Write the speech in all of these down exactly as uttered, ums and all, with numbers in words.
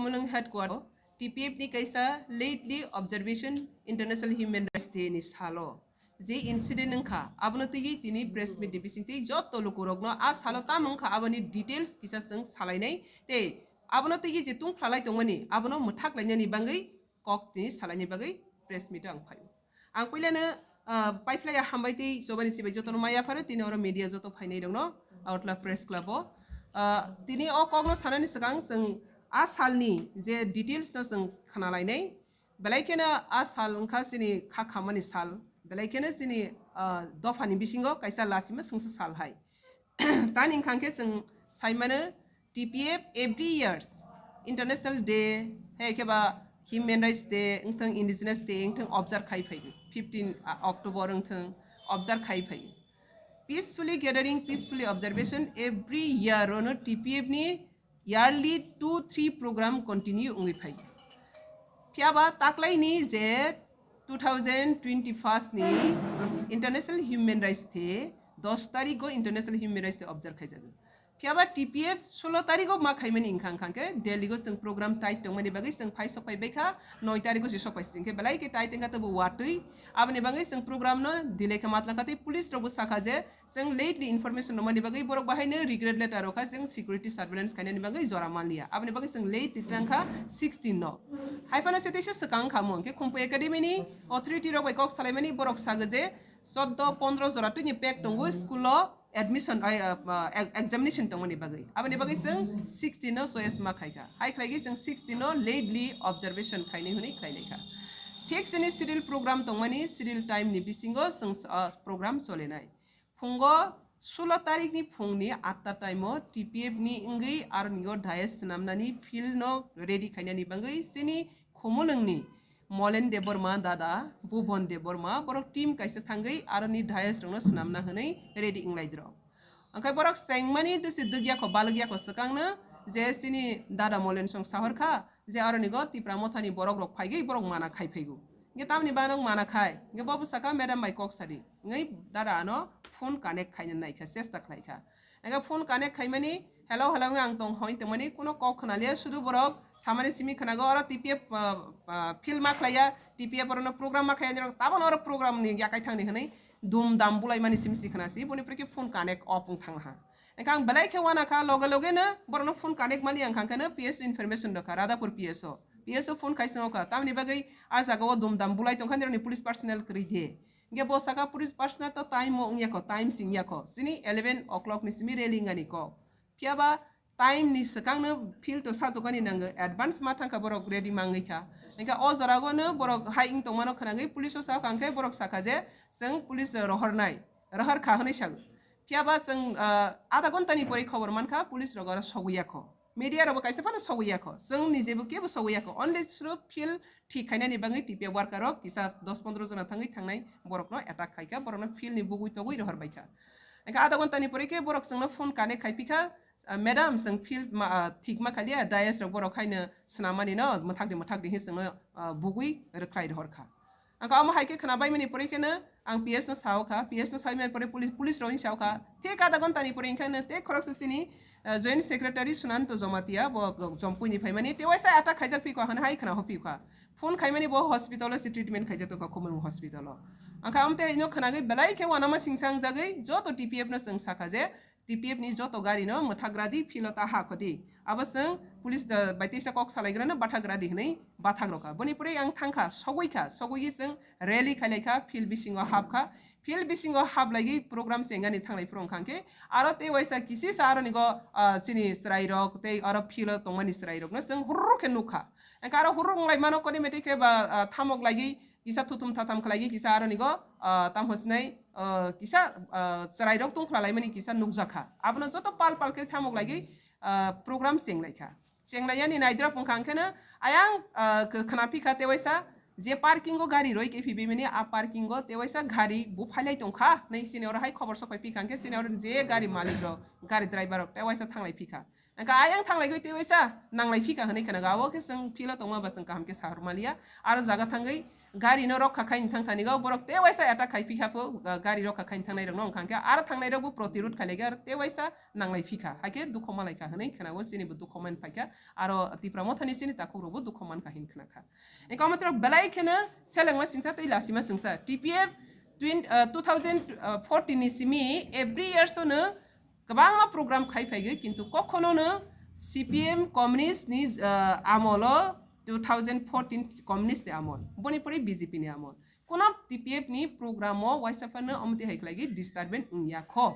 Mulung headquarter T P F ni kaisa lately observation International Human Rights Day ni salo je incident wngkha, abono twiwi tini press meet ni bisingtwi joto lukurokno a salo tamo wngkha aboni details kisa chwng salainai tei abono twiwi je tungphralai tongmani abono mwthak lainani bagwi kok tini salaini bagwi press meet o ang phaio. Ang puilano, ah, paiphlaiya hambai tei chobani sibai jotono maya pharo tini oro media joto phainai rokno Agartala Press Club o. Ah, tini o kokno sanani swkang chwng a salni je details no chwng khna lainai. Belai kheno a sal wngkha chini kha khamani sal. Belai kheno chini, ah, dophani bisingo kaisa lasima swngsa sal hai. Tani wngkha khe chwng saimano T P F every years International Day, hai khe ba Human Rights Day, wngthang Indigenous Day, wngthang observe khai phaio. Fifteen October wngthang observe khai phaio. Peacefully gathering, peacefully observation every year ono T P F ni yearly two three program continue wngwi phaio. Phiyaba taklaini je two thousand twenty-first ni International Human Rights Day, dos tarikgo International Human Rights Day observe khaijago. Phiyaba T P F solo tarikgo ma khaimani wngkha, wngkha khe Delhi go chwng program tight tongmani bagwi chwng phai sok phai baikha, noi tarikgo se sok phai sing khe belai khe tight wngkha tabo watwi. Aboni bagwi chwng program no delay khe matlang kha tei police rokbo sakha je chwng lately information rwmani bagwi borok bahaino regret letter rokha, chwng security surveillance khainani bagwi jora manliya. Aboni bagwi chwng late twrang kha sixteen no. Haiphano se teisa swkang kha mo, hwnkhe Khumpu Academy ni authority rok bai kok salaimani borok sago je choddo pondro jora twini pack tongo school o admission, ai, ah, ah, ex-, examination tongmani bagwi. Aboni bagwi chwng sixteen no choice ma khaikha. Hai khlaigwi chwng sixteen no lately observation khainai hwnwi khlailaikha. Thik chini schedule program tongmani schedule time ni bisingo chwng, ah, program cholenai. Phungo sulo tarikni phungni atta time o T P F ni wngwi aroni o dais swnamnani field no ready khainani bagwi chini Khumulwngni Molen Debbarma dada, Bhubon Debbarma, borok team kaisa thangwi aroni dais rokno swnamna hwnwi ready wnglaidrok. Angkhai borok chengmani dusi dwgyakho, balwgyakho swkangno je chini dada Molen song sahorkha, je aroni go Tipra Mothani borok rok phaigwi borok mana khai phaigo. Hingke tamni banok mana khai, hingke bo bwsaka madam bai kok sadi. Wngwi dada ano phone connect khaina naikha, chesta khlaikha. Hingke phone connect khaimani, "Hello, hello," wngwi ang tong hoi tongmani, kuno kok khwnaliya, sudu borok samani simi khwnago, oro T P F, ah, ah, field ma khlaiya, T P F orono program ma khlaiya, nirok tabano oro program ni yakai thangni hwnwi dum dam bulaimani simi si khwnasi, boni pore khe phone connect off wng thangha. Hingke ang belai khe uanakha, loge loge no borokno phone connect mani ang kha, hingke no P S O information rokha, Radhapur P S O. P S O phone khai swngo kha, tamni bagwi a jaga o dum dam bulai tongkha, nirokni police personnel kwrwi de. Hingke bo saka police personnel to time o wngya kho, time singya kho. Chini eleven o'clock ni simi rally wngani kok. Phiyaba time ni swkang no field to sajokani nango, advance ma thangkha borok ready mangwi kha. Hingke o jora go no borok hai wng tongmano khwnagwi police o sakha, hingke borok sakha je chwng police rohornai, rohor kha hwnwi sago. Phiyaba chwng, ah, adha ghonta ni pore khobor mankha, police rok oro sogwi yakho. Media rok bo kaisa phano sogwi yakho. Chwng ni jebo kebo sogwi yakho. Only suru field thik khainani bagwi T P F worker rok kisa dos pondro jona thangwi thangnai borokno attack khaikha, borokno field ni bugwi togwi rohor baikha. Engkha adha ghonta ni pore khe borok chwngno phone connect khai phikha, ah, "Madam, chwng field ma, ah, thik ma khaliya, dais rok borok haino swnamani no, mwthak di, mwthak di," hinwi chwngno, ah, bugwi rwkhlai rohor kha. Ang omo hai khe khwnabaimani pore kheno ang P S no sao kha, P S no saimani pore police, police rokni sao kha. Thik adha ghonta ni pore wngkha no tei khoroksa chini, ah, Joint Secretary Sunanto Jomatia bo Jompui ni phaimani tei waisa attack khaijak phikha hwnwi hai khwna hophi kha. Phone khaimani bo hospital o se treatment khaijak tongkha Khumulwng hospital o. Ang kha amte ino khwnagwi belai khe uanama singsa wngjagwi joto T P F no chwng sakha je T P F ni joto gari no mwthak radi, field o ta ha khodi. Abo chwng police da bai teisa kok salaigrano bathak radi hwnwi bathak rokha. Boni pore ang thangkha, sogwi kha, sogwi chwng rally khailai kha, field bisingo hap kha. Field bisingo hap laiwi program chengani thanglai phuru wngkha khe aro tei waisa kisisa aroni go, ah, chini chwrai rok tei aro field o tongmani chwrai rokno chwng hurruk khe nukha. Engkha aro hurruk wnglai mano kodi metai khe ba, ah, thamok laiwi kisa thuthum thatham khlaiwi kisa aroni go, ah, tamo sinai, ah, kisa, ah, chwrai rok tungkhla laimani kisa nukjakha. Abono joto pal pal khe thamok laiwi, ah, program chenglaikha. Chenglai yani naidrop wngkha hwnkhe no ayang, ah, kh-, khwna phikha tewaisa je parking o gari roi khe phibimani a parking o tewaisa gari bo phailai tongkha. Nai sini oro hai khobor sok pai phikha hwnkhe sini oro je gari malik rok, gari driver rok tewaisa thanglai phikha. Hwnkhe ayang thanglaiwi tei waisa nanglai phika hwnwi khwnago, abo khe chwng philo tongma ba chwng kaham khe sahormaliya. Aro jaga thangwi gari no rokha khai thang thani go, borok tei waisa attack khai phikha pho, ga-, gari rokha khai thangnai rok no wngkha hwnkhe aro thangnai rok bo protirod khai laikha, aro tei waisa nanglai phikha, hakhe dukho malaikha hwnwi khwnago, chini bo dukho man phaikha, aro Tipra Mothani chini takhuk rok bo dukho mankha hin khwnakha. Eko amatrok belai kheno selengma singsa tei lasima singsa. T P F twenty, uh, two thousand fourteen ni simi every year sono kwbangma program khai phaigwi, kintu kokhono no C P M communist ni, uh, amolo two thousand fourteen communist ni amol. Boni pore B J P ni amol. Kuno T P F ni program o waisa phano omti hai khlai disturbance wngya kho.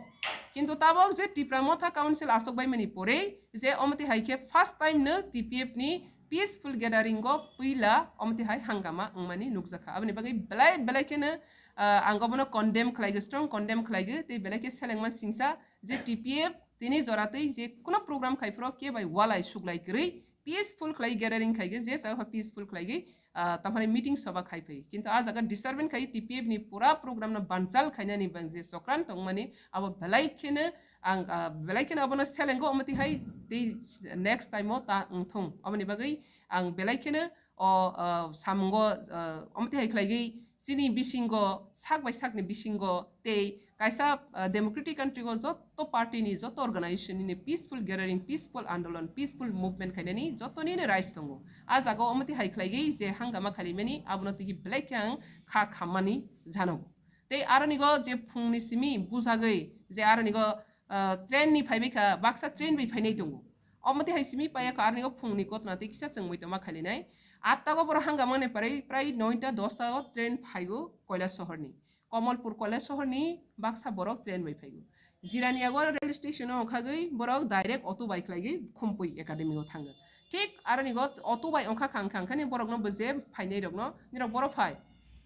Kintu tabok je Tipra Motha Council asok bai mani pore je omti hai khe first time no T P F ni peaceful gathering o puila omti hai hangama wngmani nukjakha. Aboni bagwi belai belai kheno, ah, ang obono condemn khlai, strong condemn khlai, tei belai khe selengma singsa je T P F tini jora tei je kuno program khai phro ke bai walai suklai kwrwi peaceful khlai gathering khai je sa peaceful khlai ah, tamhani meeting soba khai phai. Kintu ah jaga disturbance khai T P F ni pura program no banchal khainani bang je chokran tongmani abo belai kheno ang, ah, belai kheno abono selengo omoti hai tei next time o ta wngthung. Aboni bagwi ang belai kheno o, ah, samungo, ah, omoti hai khlaigwi chini bisingo sak bai sakni bisingo tei kaisa, ah, democratic country o joto party ni, joto organization ni peaceful gathering, peaceful andolon, peaceful movement khainani jotoni ni rights tongo. Ah jaga o omoti hai khlaigwi je hangama khalaimani abono tigi belai khe ang kha khammani jano. Tei aroni go je phungni simi bujagwi je aroni go, ah, train ni phaibai kha, baksa train bai phainai tongo. Omoti hai simi paiya kha aroni go phungni gotna tei kisa chwngmui tongma khailainai. Atta go borok hangama nai prai, prai noita dosta o train phaigo Koilashahar ni. Kamalpur Koilashahar ni baksa borok train bai phaigo. Jirani yago rail station o khagwi borok direct auto bai khlaigwi Khumpui Academy o thango. Thik aroni go auto bai ongkha khang khang khani borok no bo je phainai rok no, nirok boro phai.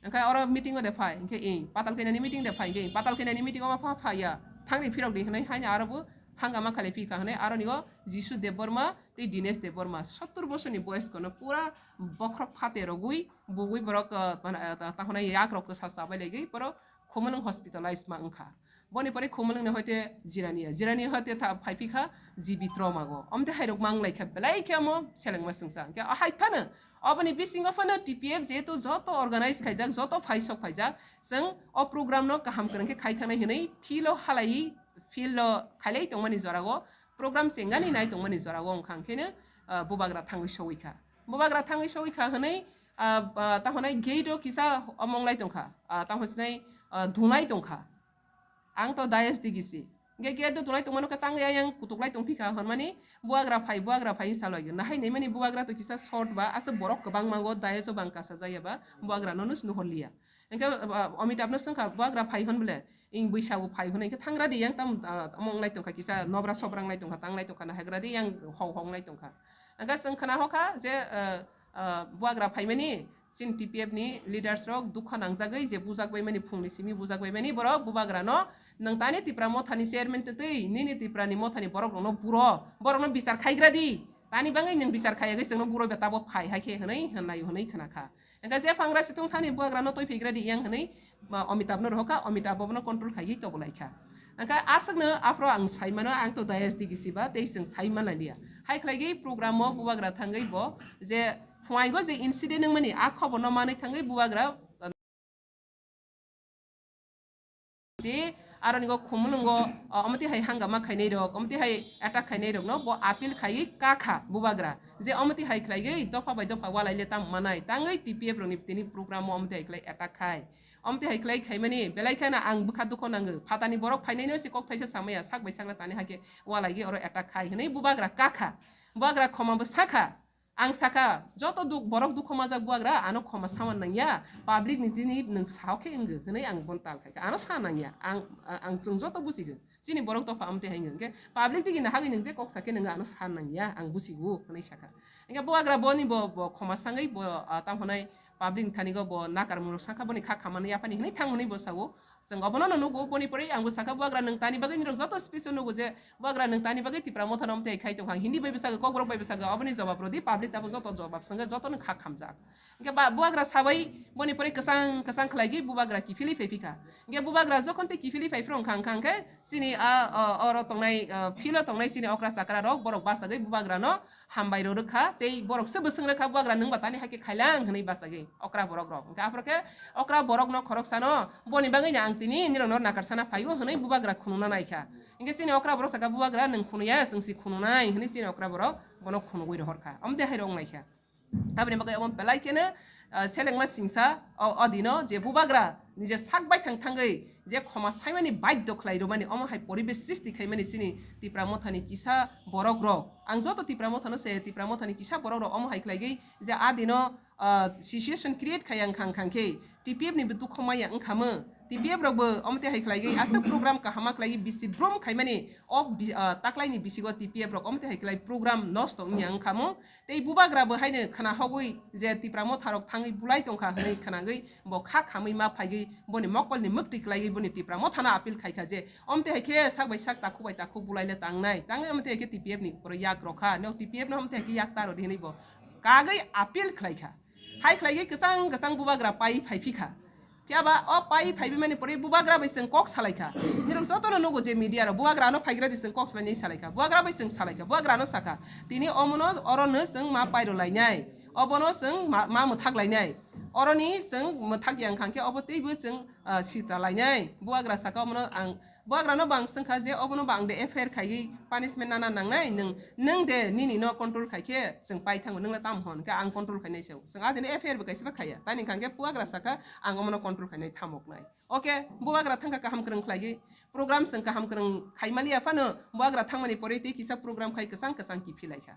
Hwnkhe oro meeting o de phai, hwnkhe ing Patal Kainani meeting de phai, hwnkhe ing Patal Kainani meeting o ma pha phaiya, thangri phirok di hwnwi haino aro bo hangama khalai phi kha hwnwi aroni go Jisu Debbarma tei Dinesh Debbarma sottur bosorni boyos kono pura bokhorok phate rogwi bugwi borok, ah, tahonai yak rok kwsa chabai laigwi borok Khumulwng hospitalize ma wngkha. Boni pore Khumulwngni hoite Jirania, Jirania hoite tha-, phaiphikha G B Troma go. Omte hairok ma wnglaikha, belai khe omo selengma singsa. Hwnkhe ahai phano, oboni bisingo phano T P F jehetu joto organize khaijak, joto phaisok phaijak, chwng o program no kaham kwrwng khe khai thangnai hwnwi field o halai, field o khailai tongmani jora o, program chengani nai tongmani jora o wngkha, hwnkhe no, ah, bubagra thangwi sogwi kha. Bubagra thangwi sogwi kha hwnwi, ah, ah, tahonai gate o kisa omong lai tongkha, ah, taho sinai, ah, dunai tongkha. Ang to dayas digisi. Hwnkhe gate o dunai tongmano khe tangwi ayang kutuklai tongphikha hwnmani bubagra phai, bubagra phai hinwi salaigo. Nahai naimani bubagra to kisa short ba, aswk borok kwbangma go dayas o bang kasajak ya ba bubagra no nuh-, nuhorliya. Hwnkhe, ah, Amitabh no swngkha, "Bubagra phai hwn bole?" "Ing bwsao phai hwn." Hwnkhe, "Thangra di, yang tam, ah, omong lai tongkha, kisa nobra sobra wng lai tongkha, tang lai tongkha, nahagra di, yang hok hok wng lai tongkha." Hwnkhe chwng khna hokha je, ah, ah, bubagra phaimani, chini T P F ni leaders rok dukha nangjagwi je bujak baimani, phungni simi bujak baimani, borok bubagra no, "Nwng tani Tipra Motha ni chairman twtwi, nini Tipra ni Motha ni borok rok no buro, borok no bichar khaigra di, tani bangwi nwng bichar khaiya gwi chwng no buro beta bo phai hai khe," hwnwi, hwnlai hwnwi khna kha. Hwnkhe je phangra situng thani bubagra no twi phigra di yang hwnwi, ma, Amitabh no rohorkha, Amitabh bono control khaiwi tobolaikha. Hwnkhe aswkno aphro ang saimano, ang to dayas digisi ba, tei chwng saimanlaiya. Hai khlaigwi program o bubagra thangwi bo je phuaigo je incident wngmani, a khobor no manwi thangwi bubagra, je aroni go Khumulwngo, o, omoti hai hangama khainai rok, omoti hai attack khainai rok no bo appeal khaiwi kakha bubagra. Je omoti hai khlaigwi dopha bai dopha walai le tam manai, tangwi T P F rok ni tini program o omoti hai khlai attack khai. Omoti hai khlai khaimani belai kheno ang bwkha dukho nango. Phatani borok phainai no se kok thaisa samaya, sak bai sakla tani hakhe walaigwi oro attack khai hwnwi bubagra kakha. Bubagra khoma bo sakha. Ang sakha, joto duk-, borok dukho majak bubagra, ano khoma sama nangya, public ni tini nwng sahok khe wngwi hwnwi ang bono tal khaikha. Ano sa nangya, ang, ang chwng joto busigo. Chini borok dopha amtwi hai wngkhe, public tigi nahagwi nwng je kok sakhe nwng ano sa nangya, ang busigo hwnwi sakha. Hwnkhe bubagra boni bo, bo khoma sangwi bo, ah, tamo hwnwi public ni thani go bo nakar mung sakha, boni kha khamani yaphani hwnwi thang hwnwi bo sao. Chwng obono no nugo, boni pore ang bo sakha, bubagra nwng tani bagwi nirok joto speech o nugo je bubagra nwng tani bagwi Tipra Motha no omtwi khai tongkha. Hindi bai bwsago, Kokborok bai bwsago, oboni jawab rwdi, public tabo joto jawab swngwi joto no kha khamjak. Hingke ba bubagra sabai boni pore kwchang kwchang khlaigwi bubagra kiphilwi phaiphikha. Hingke bubagra jokhon tei kiphilwi phaiphro wngkha, wngkha hingke chini a, o, oro tongnai, o, field o tongnai chini okra chakra rok borok bachagwi bubagra no hambai rw rwkha, tei borok se bwswng rwkha, bubagra nwng ba tani hai khe khailang hwnwi bachagwi okra borok rok. Hingke aphuru khe okra borok no khoroksa no boni bagwi no ang tini nirok no nakar sana phaio hwnwi bubagra khununa naikha. Hingke chini okra borok sakha, bubagra nwng khunuya, chwng si khununai hwnwi chini okra borok bono khunugwi rohorkha. Omtwi hai rok wngnaikha. Aboni bagwi omo belai kheno, ah, selengma singsa o, o dino je bubagra nije sak baithang thangwi je khoma saimani baidhyo khlai rwmani, omo hai poribesh srishti khaimani chini Tipra Mothani kisa borok rok. Ang joto Tipra Mothano se, Tipra Mothani kisa borok rok omo hai khlaigwi je a dino, ah, situation create khai ang khang khang khe T P F ni bo dukho maya wngkha mo. T P F rok bo omo twi hai khlaigwi aswk program kahama khlaigwi bisi brum khaimani o bi-, ah, taklaini bisingo T P F rok omo twi hai khlai program nosto wngya wngkha mo. Tei bubagra bo haino khna hogwi je Tipra Motha rok thangwi bulai tongkha hwnwi khnagwi bo kha khamwi ma phaigwi boni mokolni mwktwi kwlaiwi boni Tipra Mothano appeal khaikha je, omtwi hai khe sak bai sak, takhuk bai takhuk bulai le tangnai, tangwi omtwi hai khe T P F ni oro yak rokha, no T P F no omtwi hai khe yak ta rwdi hwnwi bo kagwi appeal khlaikha. Hai khlaigwi kwchang kwchang bubagra pai phaiphikha. Phiya ba o pai phaibi mani pore bubagra bai chwng kok salaikha. Nirok jotono nugo je media rok bubagra no phaigra di chwng kok salainai salaikha. Bubagra bai chwng salaikha. Bubagra no sakha. Tini omono oro no chwng ma pairo lainai. Obono chwng ma, ma mwthak lainai. Oroni chwng mwthak yang khang khe obo teibo chwng, ah, sitra lainai. Bubagra sakha omono ang Bubagrano bo ang swngkha je obono bo ang de F I R khaiwi punishment nana nangnai, nwng, nwng de nini no control khai khe chwng pai thango, nwng le tamo hwn khe ang control khainai se. Chwng adini F I R bo kaisa ba khaiya. Tani hwnkha khe bubagra sakha ang omono control khainai thamoknai. Okay, bubagra thangkha kaham kwrwng khlaiwi. Program chwng kaham kwrwng khaimaliya phano bubagra thangmani pore tei kisa program khai kwchang kwchang kiphilai kha.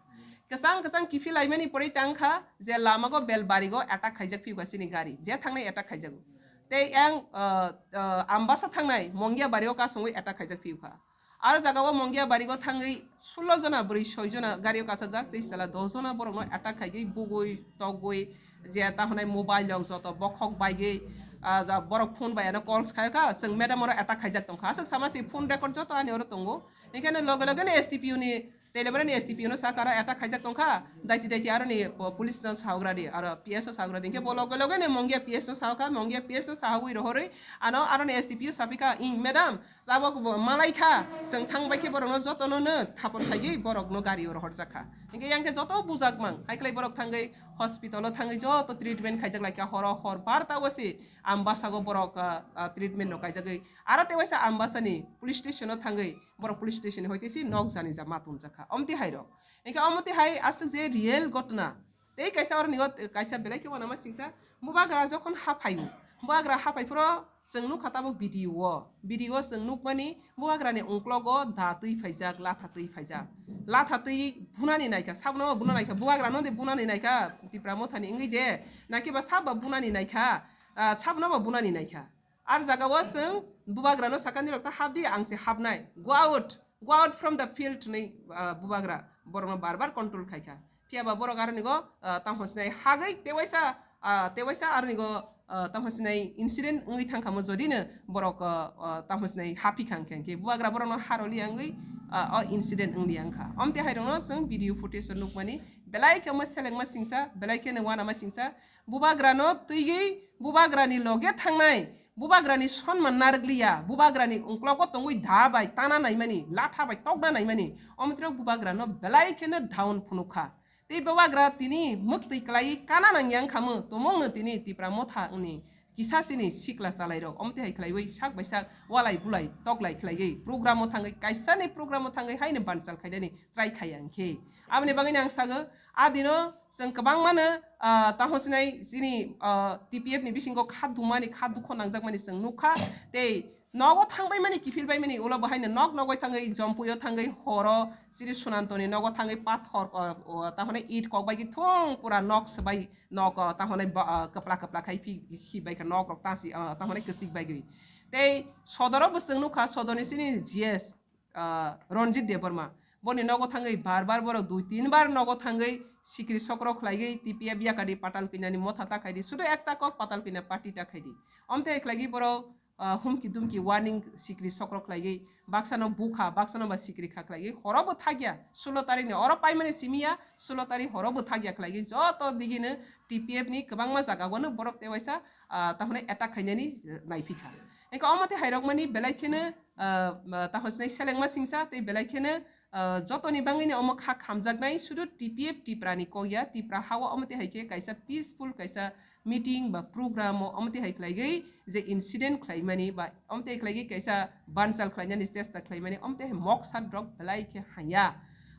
Kwchang kwchang kiphilai mani pore tang kha je lamago Belbarigo attack khaijak phiya chini gari. Je thangnai attack khaijago. Tei yang, ah, ah, Ambasa thangnai Mongiabari o kasongwi attack khaijak phiya kha. Aro jaga o Mongiabari o thangwi sulo jona bwrwi soi jona gari o kasajak, tei chwla dos jona borok no attack khaigwi bugwi togwi je ta hwnai mobile rok joto bokhok baigwi, ah, ja borok phone bai ano calls khai kha, chwng madam oro attack khaijak tong kha. Aswk sama se phone record joto ani oro tongo. Hinkhe no loge loge no S D P O ni Tei lebrani S D P O no saka aro attack khaijak tongkha, daiti daiti aroni po-, police no sahogra di, aro P S o sahogra di. Hinkhe bo loge loge no Mongia P S no sahokha, Mongia P S no sahogwi rohorwi ano aroni S D P O sapikha, "Ing madam, tabok bo malai kha, chwng thang bai khe borok no joto no no thapor khaigwi borok no gari o rohorjak kha." Hinkhe yang khe joto bujak mang, hai khlai borok thangwi hospital o thangwi joto treatment khaijak lai kha, horo hor barta o se Ambasa go borok, ah, ah, treatment rok kaijagwi. Aro tei waisa Ambasa ni police station o thangwi borok police station ni hoite si nok jani ja ma tumjak kha. Omti hai rok. Hinkhe omti hai aswk je real gotna. Tei kaisa oro ni ot-, kaisa belai khe uanama singsa. Bubagra jokhon ha phaio. Bubagra ha phai phro chwng nukha tabuk video o. Video o chwng nukmani bubagra ni ungklogo da twi phaijak, latha twi phaijak. Latha twi bunani naikha, sabno bo buna naikha. Bubagra no de bunani naikha, Tipra Motha ni wngwi de. Nakiba sabo bunani naikha, ah, sabno bo bunani naikha. Ar jaga o chwng bubagra no sakha, "Nirok ta hap di, ang se hapnai. Go out, go out from the field," hwnwi, ah, bubagra borok no bar bar control khai kha. Phiya ba borok aro ni go, ah, tamo sinai hagwi tewaisa, ah, tewaisa aro ni go, ah, tamo sinai incident wngwi thang kha mo, jodi no borok, ah, ah, tamo sinai haphi kha, hwnkhe, hwnkhe bubagra borok no haroli wngwi, ah, o incident wngli wngkha. Omte hai rok no chwng video footage o nukmani, belai khe omo selengma singsa, belai khe no uanama singsa, bubagra no twigwi bubagra ni loge thangnai, bubagra ni sonman narwkliya, bubagra ni ungklogo tongwi da bai tana naimani, latha bai tokna naimani, omtwrok bubagra no belai kheno down phunukha. Tei bubagra tini mwktwi kwlaiwi kana nangya wngkha mo, tumungno tini Tipra Motha wngni kisa chini sikla chalairok omtwi hai khlaiwi sak bai sak walai bulai toklai khlaiwi program o thangwi, kaisa ni program o thangwi haino banchal khainani try khaiya hwnkhe. Aboni bagwino ang sago, a dino chwng kwbangmano, ah, tamo sinai chini, ah, T P F ni bisingo kha dumani, kha dukho nangjakmani chwng nukha. Tei nogo thangbaimani, kiphilbaimani, ulo bo haino nok nogoi thangwi, jompuio thangwi, horo chini Sunantoni nogo thangwi pathor, ah, oh, tamo hwnwi it kokbaigwi thung pura nok swbai, nok, ah, tamo hwnwi ba, ah, kwpla kwpla khai phi, khibaikha nokrok tasi, ah, tamo hwnwi kwchikbaigwi. Tei sodoro bo chwng nukha, sodorni chini G S, ah, Ranjit Debbarma. Boni nogo thangwi bar bar borok dui tin bar nogo thangwi sikri sokro khlaigwi T P F yakadi Patal Kanya ni motha ta khaidi. Sudu ekta kok Patal Kanya party ta khaidi. Omte khlaigwi borok ah, humki dumki warning sikri sokro khlaigwi, baksano bukha, baksano ba sikri kha khlaigwi, horobo thakya, sulo tarikni oro paimani simiya, sulo tarik horobo thakya khlaigwi, joto digino T P F ni kwbangma jagao no borok tewaisa, ah, tahone attack khainani, eh, naiphikha. Engkha omo tei hairokmani belai kheno, ah, ma, tahosnai selengma singsa tei belai kheno, ah, jotoni bangwino omo kha khamjaknai, sudu T P F Tipra ni kok ya, Tipra hao omo tei hai khe kaisa peaceful kaisa meeting ba program o omo tei hai khlaigwi je incident khlaimani ba omo tei khlaigwi kaisa banchal khlainani chesta khlaimani omo tei hai moksa drok belai khe hanya.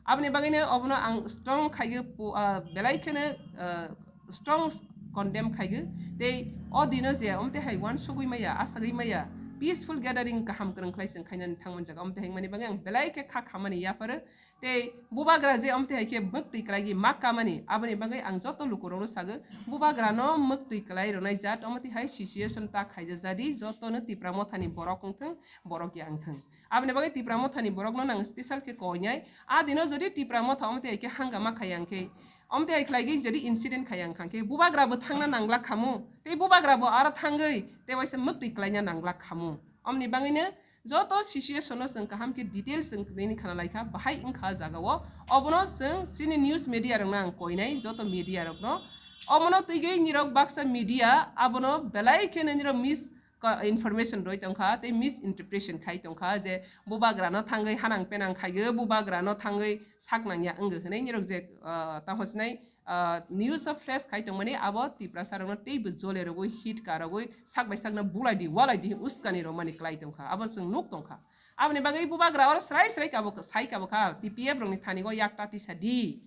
Aboni bagwino obono ang strong khaigwi pu-, ah, belai kheno, ah, strong condemn khaigwi. Tei o dino je omo tei hai uansugwi maya, asagwi maya, peaceful gathering kaham kwrwng khlai chwng khainani thangman jaga omo tei hai wngmani bagwi ang belai khe kha khamani yapharo. Tei bubagra je omo tei hai khe mwktwi kwlaigwi ma kamani, aboni bagwi ang joto lukurokno sago, bubagrano mwktwi kwlai rwnai jat, omo tei hai situation ta khaijak jadi, jotono Tipra Mothani borok wngthung, borok ya wngthung. Aboni bagwi Tipra Mothani borokno nang special khe koinai. A dino jodi Tipra Motha omo tei hai khe hangama khaiya hwnkhe, omo tei hai khlaigwi jodi incident khaiya wngkha hwnkhe, bubagra bo thangna nangla khamu, tei bubagra bo aro thangwi tei waisa mwktwi kwlaina nangla khamu. Omoni bagwino joto situation no chwng kaham khe details chwng tini khana laikha, bahai wngkha jagao. Obono chwng chini news media rokno ang koinai, joto media rokno. Omono twigwi nirok baksa media abono belai kheno nirok mis-, ka-, information roi tongkha tei misinterpretation khai tongkha je bubagrano thangwi hanang penang khaigo, bubagrano thangwi sak nangya wngwi hwnwi nirok je, ah, tamo sinai, ah, news o flash khai tongmani abo Tiprasa rokno teibo jole rogwi, hit ka rogwi, sak bai sakno bulai di, walai di, uskani romani klai tongkha, abo chwng nuk tongkha. Aboni bagwi bubagra oro srai srai kabo, sai kabo kha, T P F rokni thani go yak ta tisa di.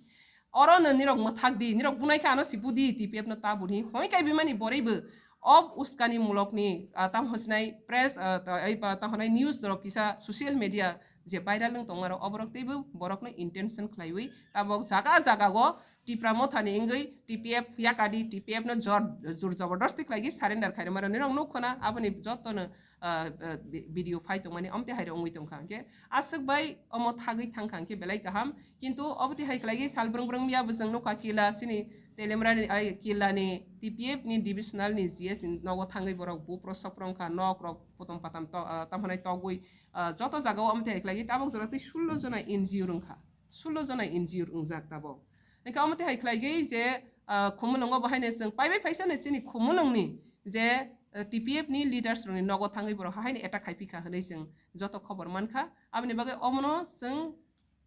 Oro no nirok mwthak di, nirok bunai kha ano si budi, T P F no ta budi, hoi kai bimani borei bo, ob uskani mulokni, ah, tam hosnai press, ah, ta, ei pa, ta honai news rok kisa social media je viral wng tongma rok, oborok teibo borokno intention khlaiwi tabok jaga jaga go Tipra Mothani wngwi T P F yakadi, T P F no jor, jur jobordosti khlaigwi surrender khairokma rok nirok nuk khona, aboni jotono, ah, ah, vi-, video phai tongmani omte hairo wngwi tongkha. Hwnkhe aswk bai omo thagwi thangkha hwnkhe belai kaham, kintu obo twi hai khlaigwi sal brwng brwng ya bwswng nukha kila sini Telemra ni, ai, kila ni T P F ni divisional ni G S ni nogo thangwi borok buprok soprok wngkha, nok rok potom patam to-, ah, tam hwnai togwi, ah, joto jaga o omo twi hai khlaigwi tabok jora twi sullo jona N G O rwngkha. Sullo jona N G O wngjak tabok. Hwnkhe omo twi hai khlaigwi je, ah, Khumulwngo bo haino chwng paibai phaisa no chini Khumulwng ni je, ah, T P F ni leaders rokni nogo thangwi borok haino attack khai phikha hwnwi chwng joto khobor mankha. Aboni bagwi omono chwng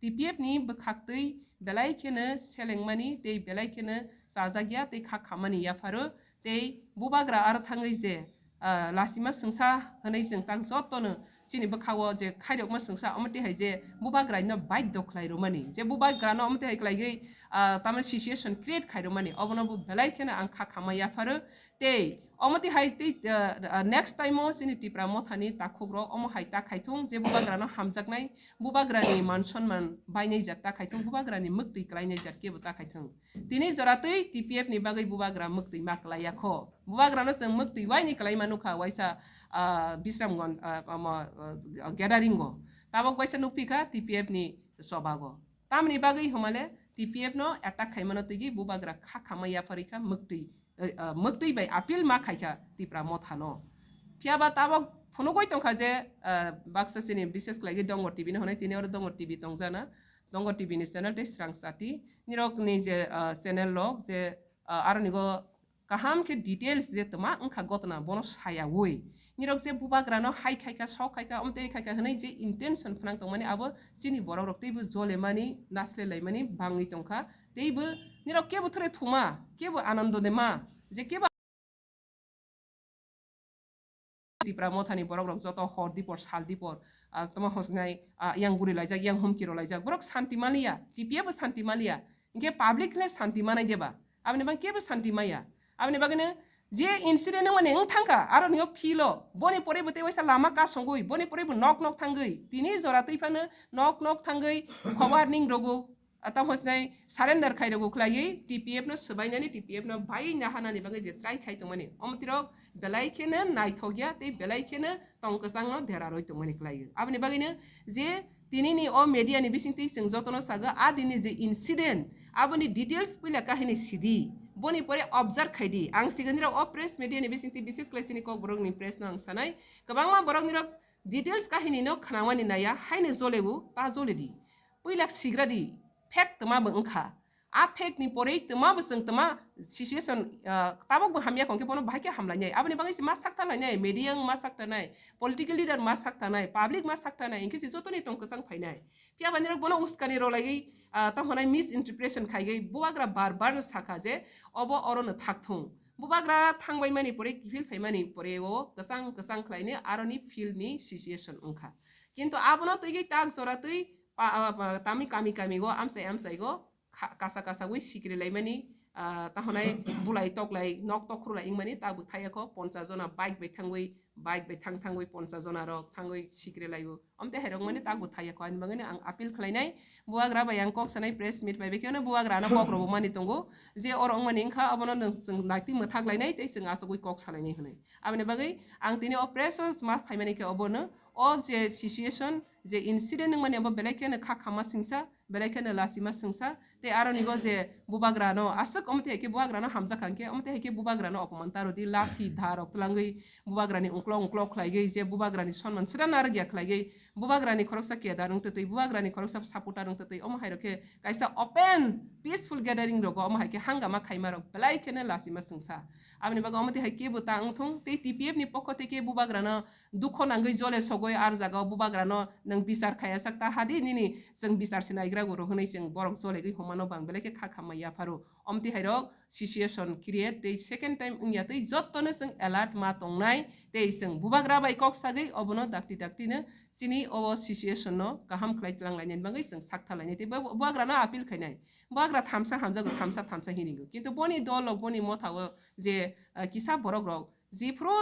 T P F ni bwkhaktwi belai kheno selengmani tei belai kheno chajakya tei kha khammani yapharo tei bubagra aro thangwi je, ah, lasima swngsa hwnwi chwng tak jotono chini bwkhao je khairokma swngsa omo twi hai je bubagraino baidhyo khlai rwmani, je bubagrano omo twi hai khlaigwi, ah, tamni situation create khai rwmani, obono bo belai kheno ang kha khamma yapharo. Tei omo twi hai tei, ah, ah, next time o chini Tipra Mothani takhukrok omo hai ta khaithung je bubagrano hamjaknai, bubagrani man sonman bainai jat ta khaithung, bubagrani mwktwi klainai jat kebo ta khaithung. Tini jora twi T P F ni bagwi bubagra mwktwi ma klaiya kho. Bubagrano chwng mwktwi waini klaima nukha waisa, ah, Bisramganj, ah, omo, ah, gathering o. Tabok waisa nukphi kha T P F ni chobago. Tamni bagwi hwnmale T P F no attack khaimano twiwi bubagra kha khamma yapharwi kha mwktwi, eh, ah, mwktwi bai appeal ma khaikha Tipra Mothano. Phiya ba tabok phunugwi tongkha je, ah, baksa chini bises khlaigwi Dongor T V no hwnwi, tini oro Dongor T V tongjana. Dongor T V ni channel tei Srang Chati nirokni je, ah, channel rok je, ah, aronigo kaham khe details je twma wngkha gotna bono sayawi. Nirok je bubagrano hai khaikha, sok khaikha, omtwi khaikha hwnwi je intention phnang tongmani abo chini borok rok teibo jolemani, naslelaimani bangwi tongkha. Teibo nirok kebo thore thuma, kebo anando de ma, je kebo Tipra Mothani borok rok joto hor dipor, sal dipor, ah, tamo hosnai, ah, yang guri laijak, yang humki ro laijak. Borok santi maliya, T P F bo santi maliya. Hinkhe public le santi manai deba? Aboni bagwi kebo santi maya. Aboni bagwino je incident wngmani wng thangkha, aro nio philo, boni pore bo tei waisa lama kasongwi, boni pore bo nok nok thangwi, tini jora twi phano nok nok thangwi, khobar ning rogo, ah, tamo hosnai surrender khai rogo khlaiwi, T P F no swbainani, T P F no bai nahanani bagwi je try khai tongmani. Omo tirok belai kheno naithokya tei belai kheno tong kwchangno dera rwi tongmani khlaio. Aboni bagwino je tinini o media ni bisingtwi chwng jotono sago, a dini je incident, aboni details puila kahini sidi. Boni pore observe khai di. Ang siganirok o press media ni bisingtwi bises khlai chini kokborok ni press no ang sanai. Kwbangma borok nirok details kahini no khnamani naya, haino jole bo ta jole di. Puila sigra di, fact tma bo wngkha. A fact ni porei tma bo chwng tma situation, ah, tabok bo hamya kongkhe bono bahai khe hamlainai. Aboni bagwi se ma sakta lainai, media wng ma sakta nai, political leader ma sakta nai, public ma sakta nai, hinkhe se jotoni tong kwchang phainai. Phiya ba nirok bono uskani rwlaiwi, ah, tamo hwnai misinterpretation khaiwi bubagra bar bar no sakha je obo oro no thakthung. Bubagra thangbai mani pore, kiphil phaimani pore o kwchang kwchang khlaini aroni field ni situation wngkha. Kintu abono twiwi tak jora twi pa-, ah, pa-, tami kami kami go amchai amchai go kha-, kasa kasa wi sikri laimani, ah, tahonai bulai toklai nok tok khurulai wngmani tabuk thaiya kho ponchas jona bike bai thangwi, bike bai thang thangwi ponchas jona rok thangwi sikri laio. Omte hai rok mani tabuk thaiya kho, ani bagwi no ang appeal khlainai bubagra bai ang kok sanai press meet bai, bekhe no bubagra no kok robo mani tongo je oro wngmani wngkha obono nwng chwng naitwi mwthak lainai tei chwng asugwi kok salainai hwnwi. Aboni bagwi ang tini o press o ma phaimani khe obono o je situation, je incident wngmani abo belai kheno kha khamma singsa, belai kheno lasima singsa. Tei aroni go je bubagra no aswk omo tei hai khe bubagra no hamjak kha hwnkhe, omo tei hai khe bubagra no opoman ta rw di, lathi dha rok twlangwi bubagra ni ungklok ungklok khlaiwi je bubagra ni sonman sida narwk ya khlaiwi bubagra ni khoroksa kedar wng twtwi, bubagra ni khoroksa supporter wng twtwi, omo hai rok khe kaisa open peaceful gathering rogo omo hai khe hangama khaima rok belai kheno lasima singsa. Aboni bagwi omo tei hai kebo ta wng thung tei T P F ni pokho tei khe bubagra no dukho nangwi jole sogwi ar jagao bubagrano nwng bichar khaiya sak ta hadi nini chwng bichar se naigra guru hwnwi chwng borok jolegwi humano bang belai khe kha khamma yapharo. Omtwi hairok situation create tei second time wngya tei jottono chwng alert ma tongnai tei chwng bubagra bai kok sagwi obono dakti dakti no chini o situation no kaham khlai twlang lainani bagwi chwng sak tha lainai tei bu-, bubagrano appeal khainai. Bubagra thamsa hamjago, thamsa thamsa hinwi ringo. Kintu boni dol rok boni motha o je, ah, kisa borok rok jephru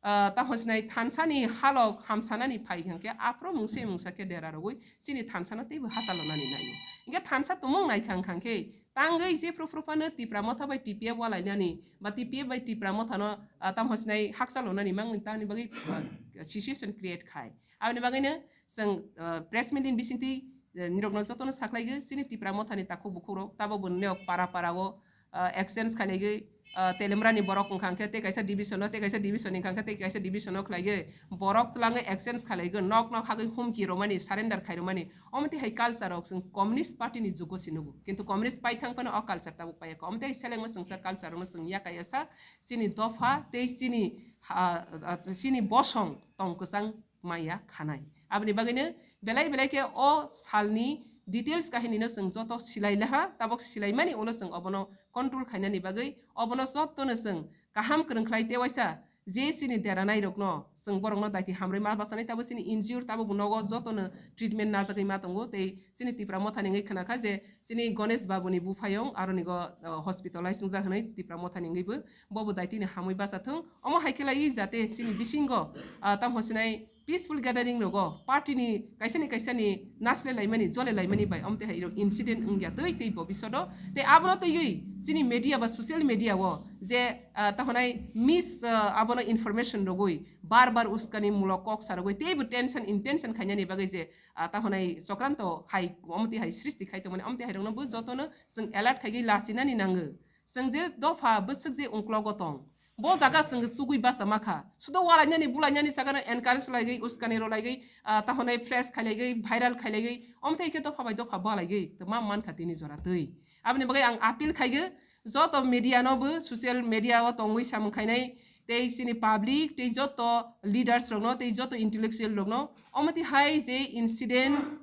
ah, tamo sinai thansa ni halok hamsanani phai hwnkhe aphuru mungsa mungsa khe dera rwgwi chini thansa no teibo hachal rwnani nai. Hwnkhe thansa tumung nai khang khang khe tangwi jephru phru phano Tipra Motha bai T P F walainani ba T P F bai Tipra Motha no, ah, tamo sinai hakchal rwnani mangni tamni bagwi, ah, situation create khai. Aboni bagwi no chwng, ah, press meet ni bisingtwi, eh, nirok no joto no saklaigo chini Tipra Motha ni takhuk bukhuk rok tabo bo neo para para o ah, exchange khailaiwi, ah, Telemra ni borok wngkha hwnkhe tei kaisa division o, tei kaisa division ni wngkha hwnkhe tei kaisa division o khlaiwi borok twlangwi exchange khailaiwi nok nok hagwi humki romani, surrender khai romani. Omo tei hai culture rok chwng Communist Party ni jugo se nugo, kintu Communist pai thang phano o culture tabuk pai ya kho. Omo tei hai selengma chwngsa culture rokno chwng yakaya sa chini dopha tei chini, ah, ah, chini bosong tong kwchang maya khanai. Aboni bagwino belai belai khe o salni details kahinino chwng joto silai laha, tabok silaimani ulo chwng obono control khainani bagwi obono jottono chwng kaham kwrwng khlai tewaisa je chini deranai rokno chwng borokno daiti hamrwi ma bachanai, tabo chini N G O tabo bo nogo jotono treatment najagwi ma tongo tei chini Tipra Mothani wngwi khna kha je chini Ganesh Babu ni buphayung aroni go, uh, hospitalize wngjak hwnwi Tipra Mothani wngwi bo, bo bo daitini hamwi bacha thung. Omo hai khe lai jate chini bisingo, ah, tamo sinai peaceful gathering rogo party ni kaisa ni kaisa ni nasle laimani, jole laimani bai omo tei hai rok incident wngya tei tei bobishoto tei abono twiwi chini media ba social media o je, ah, tahonai mis, ah, abono information rogwi bar bar uskani mulok kok sa rogwi teibo tension intention khainani bagwi je, ah, tahonai chokranto hai omo tei hai srishti khai tongmani omo tei hai rokno bo jotono chwng alert khaigwi lachinani nango. Chwng je dopha bwswk je ungklogo tong, bo jaga chwng chugwi bacha ma kha. Sudo walainani, bulainani jaga no encourage laigwi, uskani rwlaigwi, ah, tahonai flash khailaigwi, viral khailaigwi, omo tei khe dopha bai dopha balaigwi tongma man kha tini jora twi. Aboni bagwi ang appeal khaigo, joto media no bo, social media o tongwi samung khainai, tei chini public, tei joto leaders rokno, tei joto intellectual rokno, omo tei hai je incident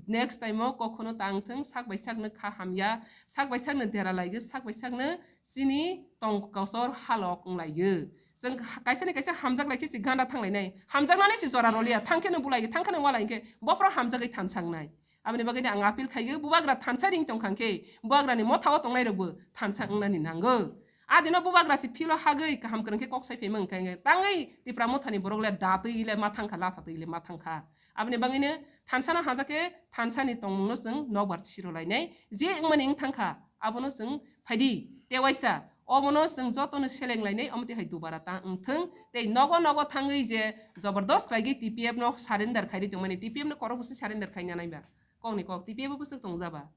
next time o kokhono tang thung, sak bai sakno kha hamya, sak bai sakno dera laigo, sak bai sakno chini tong kosor halok wng laigo. Chwng kaisa ni kaisa hamjak lai khe se ganda thang lainai, hamjaknani se jora rwliya, thang khe no bulai, thang khe no walai hwnkhe bophoro hamjagwi thansa wngnai. Aboni bagwi no ang appeal khaigo, bubagra thansa ring tong kha hwnkhe bubagra ni motha o tongnai rok bo thansa wngnani nango. A dino bubagra se philo hagwi kaham kwrwng khe kok sai phaima wngkha hwnkhe tangwi Tipra Mothani borok le datwi le ma thang kha, latha twi le ma thang kha. Aboni bagwino thansa no hajak khe thansa ni tongmung no chwng nokbar siro lainai. Je wngmani wng thang kha, abono chwng phaidi tewaisa. Obono chwng joto no seleng lainai, omo tei hai dubara ta wng thung. Tei nogo nogo thangwi je jobordos khlaigwi T P F no surrender khairwi tongmani, T P F no korok bwswk surrender khaina nai ba? Kok ni kok, T P F bo bwswk tong ja ba?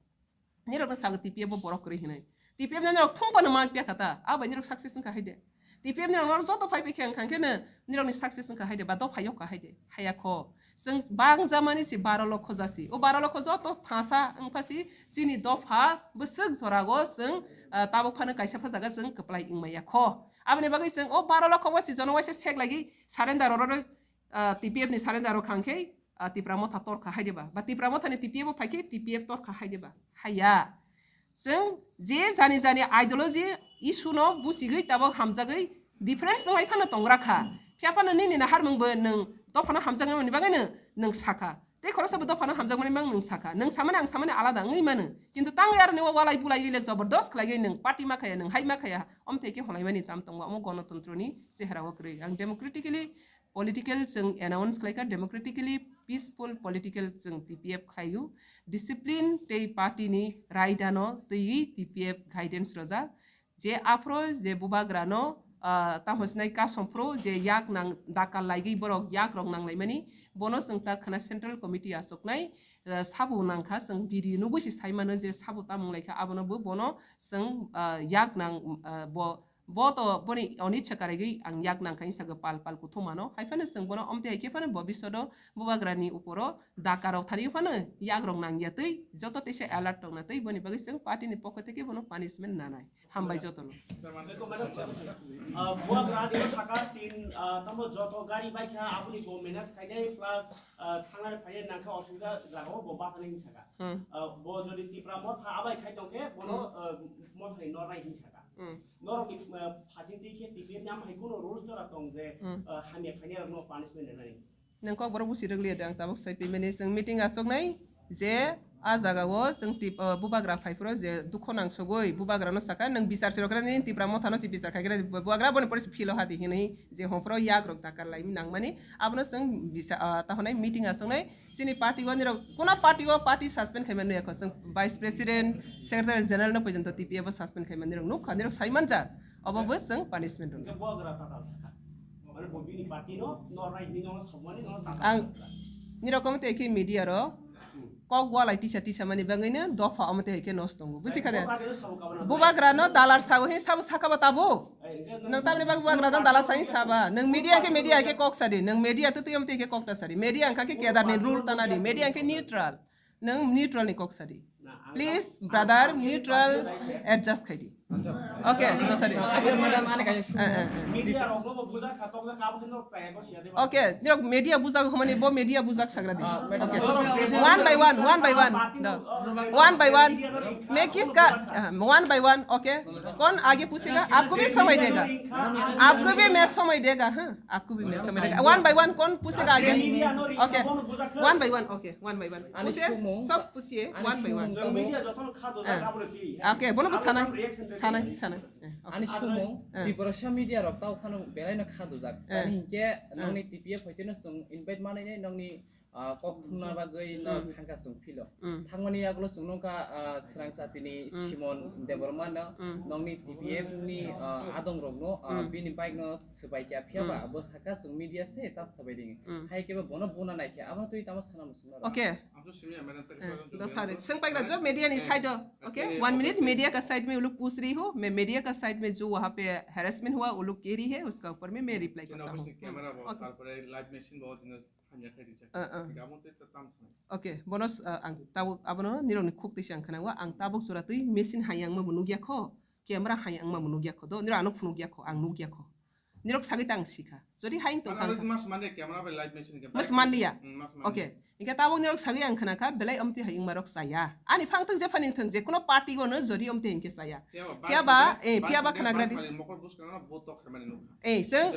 Nirok no sago T P F bo borok kwrwi hinwi. T P F ni norok thung phano ma piya kha ta, abo bai norok success wngkha hai de. T P F ni norok joto phai phai khe wngkha khe no norokni success wngkha hai de, ba dopha yok kha hai de, haya kho. Chwng bang jamani si baro lokho jasi. O baro lokho joto thasa wngpha si chini dopha bwswk jorago chwng, ah, tabuk phano kaisa pha jaga chwng kwplai wngmaya kho. Aboni bagwi chwng o baro lokho bo si jono waisa sek lagi surrender oro, ah, T P F ni surrender rok khang khe, ah, Tipra Motha torkha hai de ba? Ba Tipra Motha ni T P F o phai khe T P F torkha hai de ba? Haya. Chwng je jani jani ideology issue no busigwi tabok hamjagwi difference wnglai phano tongra kha. Phiya phano nini naharmung bo nwng dophano hamjaknai mani bagwi no nwng sakha. Tei khoroksa bo dophano hamjakmani mang nwng sakha. Nwng samani ang samani alada wngwi mano. Kintu tangwi aroni o walai bulai le jobordos khlaiwi nwng party ma khaya, nwng hai ma khaya, omthe khe holaimani tam tongo, omo gonotontro ni chehra o kwrwi. Ang democratically political chwng announce khlaikha, democratically peaceful political chwng T P F khlaio. Discipline tei party ni raida no twiwi T P F guidance rojak. Je aphro je bubagrano, ah, tamo sinai kasom phro je yak nang dakal laigwi borok yak rok nang laimani, bono chwng ta khna central committee achuknai, ah, sabo nangkha chwng biri nugwi se sai mano je sabo tamung laikha abono bo bono chwng, ah, yak nang, ah, bo, bo to boni onitsa karigwi ang yak nangkha hinsa pal pal kuthumano hai phano chwng bono omte hai khe phano bobishodo bubagrani uporo dakarok thani phano yak rok nangya twi joto teisa alert tongna twi boni bagwi chwng party ni pokho theke bono punishment nanai. Hambai jotono. Eko, madam, ah, bubagra dino saka tin, ah, tamo joto gari baikha, aboni bo manage khainai plus, ah, thangnai phainai nangkha osubida jagao bo bachani hin saka. Hmm. Ah, bo jodi Tipra Motha abai khai tongkhe, bono, Hmm. ah, Mothani nornai hin saka. Hmm. Norokni, ah, phasing twi khe T P F ni amhai kuno rules jora tong je, Hmm. ah, hamya khainai rokno punishment rwnani. Nang kok borok busi rwgli de ang tabuk sai pimani chwng meeting aswknai je a jaga o chwng tip, uh, bubagra phai phuru je dukho nang sogwi bubagra no saka nang bichar sirok khe nini Tipra Motha no si bichar khai khe bubagra boni pore si philo hadi hinwi je hon phuru yak rok dakar lai nang mani abono chwng bicha-, uh, tahonai meeting aswknai chini party o nirok kuna party o party suspend khai mani yakho chwng vice president secretary general no porjonto T P F o suspend khai mani rok nukha nirok sai manja obo bo chwng punishment rwna. Ang nirok omo tei khe media rok kok walai tisa tisa mani bagwi no dopha omo tei khe nos tongo busi kha de. Bubagra no dalar sago he sabo saka ba tabo. Nang tamni bag bubagra no dalar sai saba. Nang media khe media khe kok sadi. Nang media tu tu omo tei khe kok ta sadi. Media ang kha khe kedar ni rule tana di. Media ang khe neutral. Nwng neutral ni kok sadi. Please, brother, neutral adjust khaidi. Okay, no, sorry. Acha, madam, ani kaisa Eh, eh, eh. Media rokno bo bujak kha, tokjak kha, abo khe nok chaya ko siya de ba. Okay, nirok media bujak humani bo media bujak sagra di. Ah, madam. Okay. One by one, one by one. No. One by one. Make is ka, ah, one by one, okay. कौन आगे पूछेगा? आपको भी समय देगा। आपको भी मैं समय देगा, हाँ? आपको भी मैं समय देगा। One by one, कौन पूछेगा आगे? Okay. One by one, okay. One by one. Ani Pusiye, sumung. Sab pusiye, Ani one by one. Sumung tamo. Media jotono kha dojak Eh. abo le ki. Okay, bono bo Abo sanai, reaction de sanai, ki. Sanai. Eh, okay. Ani sumung, Eh. Tiprasa media rok tao phano belai no kha dojak. Eh. Ani hinkhe Eh. nongni T P F hoite no chwng invite manai nai nongni, ah, kok thumna bagwi no Hmm. thangka chwng philo. Hmm. Thangmani yagulo chwng nongkha, ah, Srang Chatini Hmm. Simon Debbarma no Hmm. nongni T P F ni, ah, adong rok no, ah, Hmm. bini bike no swbai kya phiya ba Hmm. bo saka chwng media se ta swbai ding. Hmm. Hai khe bo bono buna nai khe abo twi tamo sana muchung. Okay. हम तो सुनिए, मैडम, तक Eh, तो सारे संग पाइक रखो, media नहीं side हो। Okay, one minute, media का side में वो लोग पूछ रही हो, मैं media का side में जो वहाँ पे harassment हुआ, वो लोग कह रही है, उसका ऊपर में मैं reply करता हूँ। कैमरा बहुत, Okay. তারপরে লাইভ মেশিন बहुत জিনিস হামজা খাই দিচ্ছে। Eh, eh. ঠিক আছে, আমার তো একটা টার্মস নাই। Okay, bonus, eh, ang tabuk abono nirok ni khuk twi ang khana wa, ang tabuk jora twi machine hayang ma bo nugya kho, camera hayang ma bo nugya kho, do nirok ano phunugya kho, ang nugya kho. Nirok sagwi ta ang sikha. Jodi hain tong Ano kha. Mas mande camera bai live machine ke Mas manliya. Hmm, mas mande. Okay. Inke tabuk nirok sagwi ang khana kha belai omti hai wngma rok chaya. Ani phang thung je phani thung je kuno party go no jodi omti hinke chaya. Phiya ba, eh, phiya ba khana gradi. Mokol bus kana bo tok khamani nukha. Eh, seng,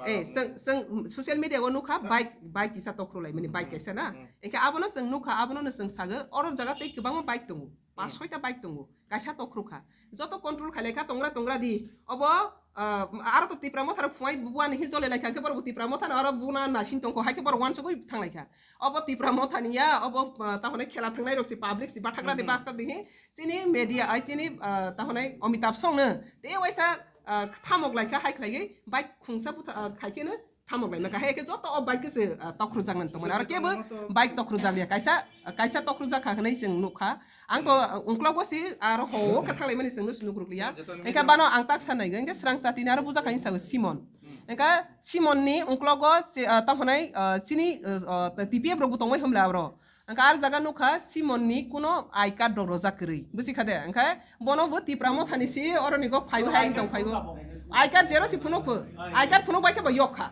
eh, seng, seng, social media go nukha bike, bike kisa tokhro lai mani bike kaisa na. Inke abono seng nukha, abono no seng sago. Oro jaga tei kwbangma bike tongo. Pas soita bike tongo. Kaisa tokhro kha. Joto control khailai kha tongra tongra di. Obo, ah, aro to Tipra Motha rok phuai buani hi jole lai kha, khe borok Tipra Motha no aro buna nasing tongkho, hai khe borok wansugwi thanglai kha. Obo Tipra Motha ni ya, obo, ah, tahonai khela thangnai rok si public si bathagra di, hmm, hmm, bathagra di hi. Chini media ai chini, ah, tahonai Amitabh song no. Te waisa, ah, thamok lai kha, hai khlaiwi bike khungsa butha, ah, khai khe no thamok lai maka. Hai khe joto o bike se, ah, tokhrujaknani tongmani. Aro kebo bike tokhrujakya. Kaisa, kaisa tokhrujakha hwnwi chwng nukha. Ang to, ah, ungklogo si aro ho khe thanglaimani chwngno se nukrukliya. Engkhe bano ang tak sanai, engkhe srang chatini aro bujakha hinwi sao Simon. Engkhe Simon ni ungklogo se, ah, tamo hwnai, ah, chini, ah, ah, T P F rok bo tongmai hwnla aro. Engkhe ar jaga nukha Simon ni kuno I card rok rojak kwrwi. Busi kha de? Engkhe bono bo Tipra Motha ni si oro ni go phaibo hai tong phaibo. I card jero si phunuk pho. I card phunuk bai khe bo yok kha.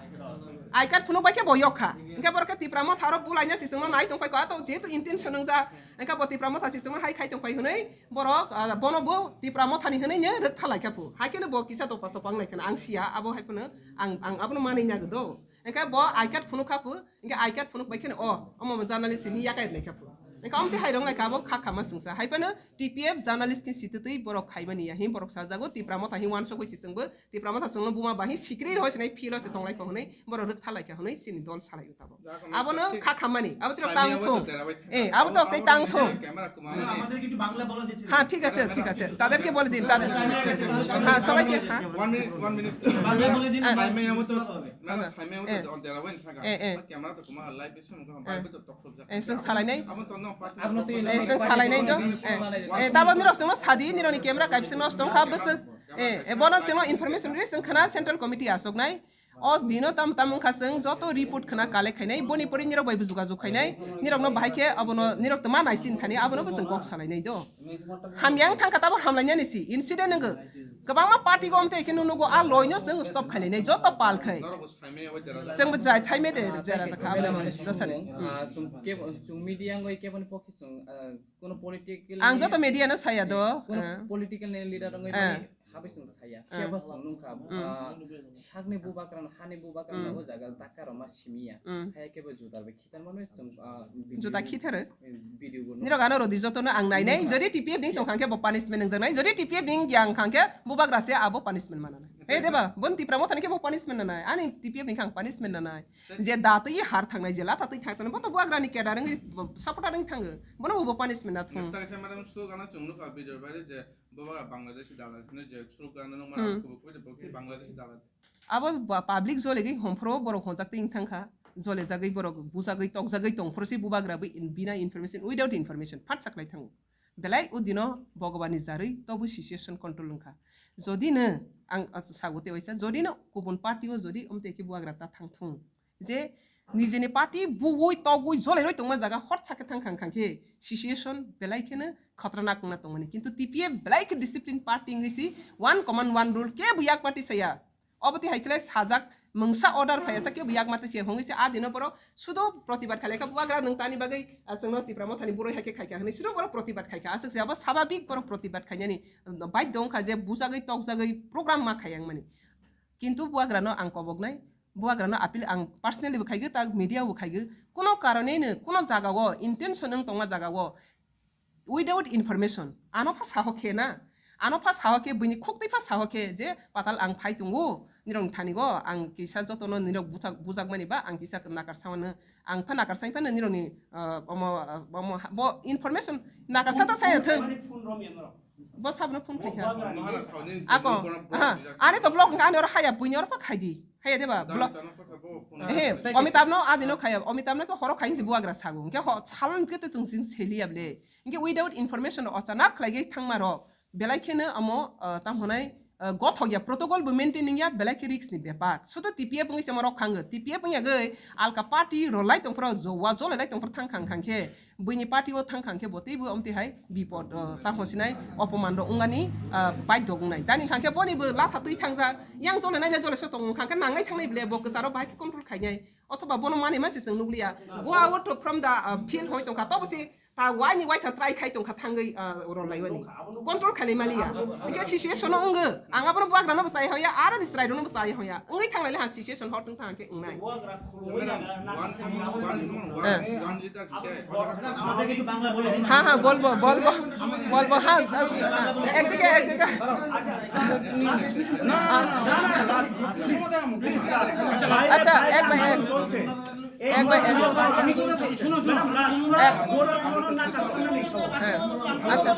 I card phunuk bai khe bo yok kha. Engkhe borok khe Tipra Motha oro bulaina si chwngno nai tong phai kho. Ato jehetu intention wngja. Engkhe bo Tipra Motha si chwngno hai khai tong phai hwnwi borok, ah, bono bo Tipra Motha ni hwnwi nya rwktha lai kha pho. Hai kheno bo kisa dopha sopha wng lai kheno ang siya abo hai phano ang, ang abono manwi nya do. Engkhe bo I card phunuk kha pho. Engkhe I card phunuk bai kheno, o, omo bo journalist hwnwi yakai lai kha pho. Engkhe omte hai rong lai kha abo kha kha ma sungsa. Hai phano T P F journalist ni sititwi borok khaimani ya hin borok sajago Tipra Motha hin wansok bai si chwngbo Tipra Motha chwngno buma ba hin sikri roi sinai philo se tong lai kha hwnwi borok rwktha lai kha hwnwi chini dol salai o tabok. Abono kha kha mani, abo tirok tang thung. Eh, abo tok tei tang thung. হ্যাঁ, ঠিক আছে, ঠিক আছে। তাদেরকে বলে দিন, তাদের, হ্যাঁ, সবাইকে, হ্যাঁ। One minute, one minute. Bangla বলে দিন। হ্যাঁ। সাইমে আমাতো, ম্যাডাম, সাইমে আমাতো দেরাওয়াইন থাকা। এ, এ। ক্যামেরা তো কুমার লাইভ এসে মুখে বাইরে তো টক টক যাচ্ছে। এ, সং সালাইনাই। এ, সং সালাইনাই তো। এ, এ, তারপর নিরক সঙ্গে সাদি, নিরনি ক্যামেরা কাইপসে নষ্ট হন খা, বস। এ, এ, বনো চেনো information রে, সং খানা central committee আসুক নাই। O dino tam tam wngkha chwng joto report khna collect khainai, boni pore nirok bai bo jogajog khainai, nirokno bahai khe abono nirok tma naisin thani abono bo chwng kok salainai do. Hamya wng thangkha tabo hamlainani si incident wngkha. Kwbangma party go omtei khe nugo a loino chwng stop khailainai joto pal khai. Chwng bo jai thaime de jera jakha abono dosani. Ah, chwng kebo, chwng media ngoi keboni pokhe chwng, ah, kono political Ang joto media no saya do. Kono Ah. political ni leader ngoi Ah. mani Habai chwng saya, Ah. phiya ba chwng nungkha, Mm. ah, sakni bubagrano, hani bubagrano Mm. o jaga taka rwma simiya. Mm. Haya khe bo juda bai khitan mano chwng, ah, video Juda khitharo? eh, video bo Nirok ano rodi jotono ang nainai, Nukha. Jodi T P F ni tongkha khe bo punishment nangjaknai, jodi T P F ni yang kha khe bubagra se abo punishment mananai. He deba, bon Tipra Motha ni khe bo punishment nanai, ani T P F ni kha ang punishment nanai. Je datwi har thangnai, je latha twi thang thangnai, bo to bubagra ni cadre wngwi, supporter wngwi thango, bono bo punishment na thung. Nokta kaisa madam slogan o chwng nukha video bai je Bubagra Bangladeshi dalal hwnwi je slogan no mara Hmm. kubui kubui de bo khe Bangladeshi dalal. Abo ba-, public jolegwi homphro borok honjak twi wng thangkha, jolejagwi borok bujagwi tokjagwi tongphro se bubagra bo in-, bina information, without information phat saklai thango. Belai o dino Bhagwan ni jarwi tobo situation control wngkha. Jodi no ang as-, sago te waisa, jodi no kubun party o jodi omte khe bubagra ta thang thung. Je nijini party bugwi togwi joleroi tongma jaga hot sakhe thang khang khang khe situation belai kheno khatranak wngna tongmani. Kintu T P F belai khe discipline party wngwi si one command one rule kebo yak party saya. Obo twi hai khe sajak mungsa order phai asa kebo yak mate se hongwi se a dino borok sudo protibad khailai kha bubagra nwng tani bagwi, ah, chwngno Tipra Mothani boroi hai khe khaikha hwnwi sudo borok protibad khaikha. Aswk se abo sababik borok protibad khainani, um, baidho wngkha je bujagwi tokjagwi program ma khaiya wngmani. Kintu bubagrano ang koboknai, bubagrano appeal ang personally bo khaigwi, tak media bo khaigwi, kuno karoneno, kuno jagao intention wng tongma jagao without information, ano pha saho khe na, ano pha saho khe, buini khuktwi pha saho khe je patal ang phai tongo, nirokni thani go ang kisa jotono nirok buthak-, bujakmani ba ang kisa nakar sawano, ang pha nakar sai phano nirokni, ah, omo, ah, omo ha-, bo information nakar sa ta sai thung. Bo sabno phone khaikha. Ako, ha, ani to block wngkha, ani oro haya, buini oro pa khaidi. Haya deba, block. Ehe, Amitabh no adino khaya, Amitabh no ke horo khain si buagra sago. Ke ho, salon ke te tung sing seli able. Ke without information ochanak khlai ge thangma ro. Belai kheno amo, ah, tam honai, ah, gothok ya, protocol bo maintaining ya, belai khe risk ni bepar. Sudo T P F wngwi se morok khango. T P F wngya gwi alka party rolai tongphro, jowa jolai lai tongphro thang khang khang khe. Buini party o thang khang khe bo teibo omtwi hai bipod, ah, tamo sinai opoman rok wngani, ah, baidhok wngnai. Tani khang khe boni bo latha twi thangjak, yang jole nai le jole se tong khang khe nangnai thangnai ble bo kwcharo bahai khe control khainai. Othoba bono mani ma se chwng nukliya. Go out from the, ah, field hoi tongkha, tobo se ta waini waithang try khai tongkha thangwi, ah, rol lai wani. Control khailai maliya. Hingke situation o wngwi. Ang abono buagra no bwsai hoya, aro ni chwrai rok no bwsai hoya. Wngwi thang lai le ha situation hor tong thang khe wngnai. হ্যাঁ। হ্যাঁ, হ্যাঁ, বলবো, বলবো, বলবো, হ্যাঁ, একদিকে, একদিকে। আচ্ছা, এক ভাই, এক। এক ভাই, এক। আমি তো শুনো, শুনো, শুনো। এক। বড় কোনো না কাজ করলে নেই। হ্যাঁ, আচ্ছা।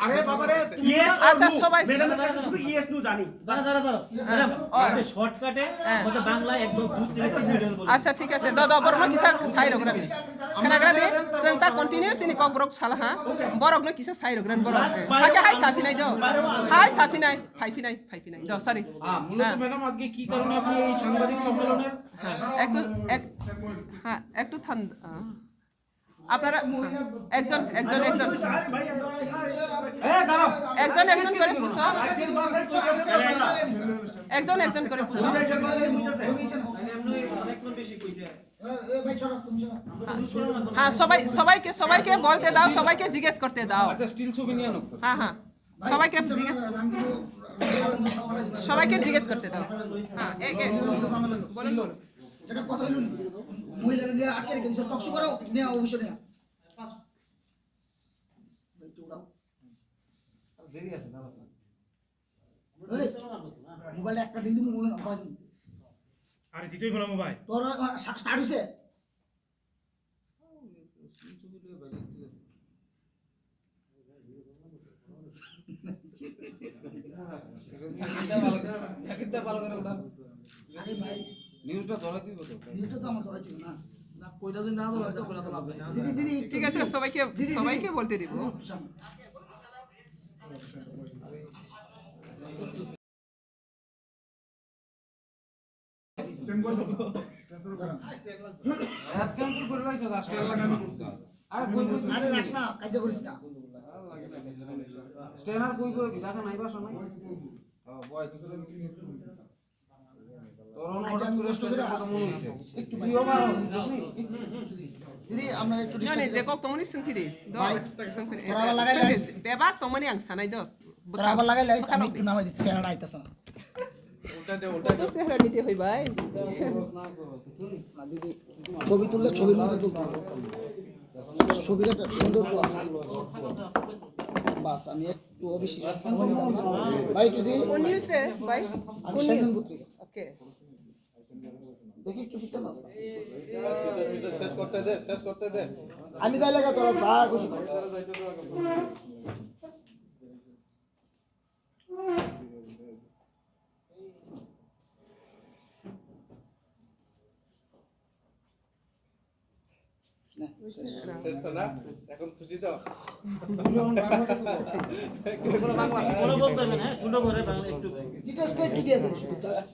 আরে বাবা রে, তুমি আচ্ছা, সবাই। ম্যাডামের কাছে শুধু ইয়েস নো জানি। দাঁড়া, দাঁড়া, দাঁড়া। হ্যাঁ। ম্যাডাম, ও। আপনি শর্টকাটে হ্যাঁ। আমাদের বাংলা একদম দু তিন মিনিট বলুন। আচ্ছা, ঠিক আছে। দ-, দ-, বড় কিছু সাইড ওগুলো। কেন করে দে? সেন্তা কন্টিনিউস ইনি কক বড় সালা, হ্যাঁ? বড় ওগুলো কিছু সাইড ওগুলো বড়। হাই, হাই, সাফি নাই যাও। হাই, সাফি নাই, ফাইফি নাই, ফাইফি নাই। যাও, সরি। হ্যাঁ, মূলত হ্যাঁ। ম্যাডাম, আজকে কি কারণে আপনি এই সাংবাদিক সম্মেলনের হ্যাঁ, একটু, এক, হ্যাঁ, একটু ঠান্ডা, আহ, আপনারা, হ্যাঁ, একজন, একজন, একজন। এ, দাঁড়াও। একজন, একজন করে পুষো। একজন, একজন করে পুষো। হ্যাঁ, সবাই, সবাইকে, সবাইকে বলতে দাও, সবাইকে জিজ্ঞেস করতে দাও। আচ্ছা, স্টিল ছবি নিয়ে আনো। হ্যাঁ, হ্যাঁ। সবাইকে জিজ্ঞেস, সবাইকে জিজ্ঞেস করতে দাও। হ্যাঁ, এ, এ, বলুন, বলুন। এটা কথা হলো না। মহিলারা নিয়ে আটকে রেখে দিয়েছে, টকশো করো, নিয়ে অবশ্য নিয়ে। এই, মোবাইল একটা দিয়ে দিবি, মোবাইল নাম্বার দিবি। আরে দিতেই বললাম ভাই। তোর, আহ, স্টা-, স্টার্ট হইছে? আরে ভাই, নিউজটা ধরে দিব তো। নিউজটা তো আমার ধরে দিব না। না, কইটা যদি না ধরে, তা কইটা তো লাভ নাই। দিদি, দিদি, একটু ঠিক আছে, দিদি। সবাইকে, দিদি, দিদি। সবাইকে বলতে দিব। দিদি, একটু সামনে। আরে রাখ না, কাজে করিস না। স্ট্যানার কই কই? দেখা নাই বা সময়। হ্যাঁ, বয়। তোর অন হঠাৎ করে স্ট্যানার কথা মনে হইছে। একটু তুইও পারো, বুঝলি? দিদি, আমরা একটু না, না, ডিস্টার্ব যে আছে। কক তমনি সঙ্গিদি। ভাই, তোরা আবার লাগাই lines. Bebak tongmani ang sanai do. Tora abar lagai lais, ami ekku namai dite, sera aitase na. উল্টা দে, উল্টা দে। কত চেহারা নিতে হয় ভাই? না দিদি, ছবি তুললে ছবির মতো তুলতে হবে। ছবিটা একটা সৌন্দর্য আছে। বাস, আমি একটু অফিসে সময় নিতাম না। ভাই, একটু দিদি, কোন নিউজ রে ভাই? আমি কোন সেনদিন নিউজ? পত্রিকা। ওকে। দেখি একটু পিছনে আসো। পিছনে, পিছনে শেষ করতে দে, শেষ করতে দে। আমি যাই লাগা, তোরা যা খুশি কর। শেষ তো না? এখন খুশি তো? খুশি। বড় বলতে হবে না, হ্যাঁ? ছোট করে বাংলা একটু। ডিটেলসটা একটু দিয়ে দেন শুধু, just।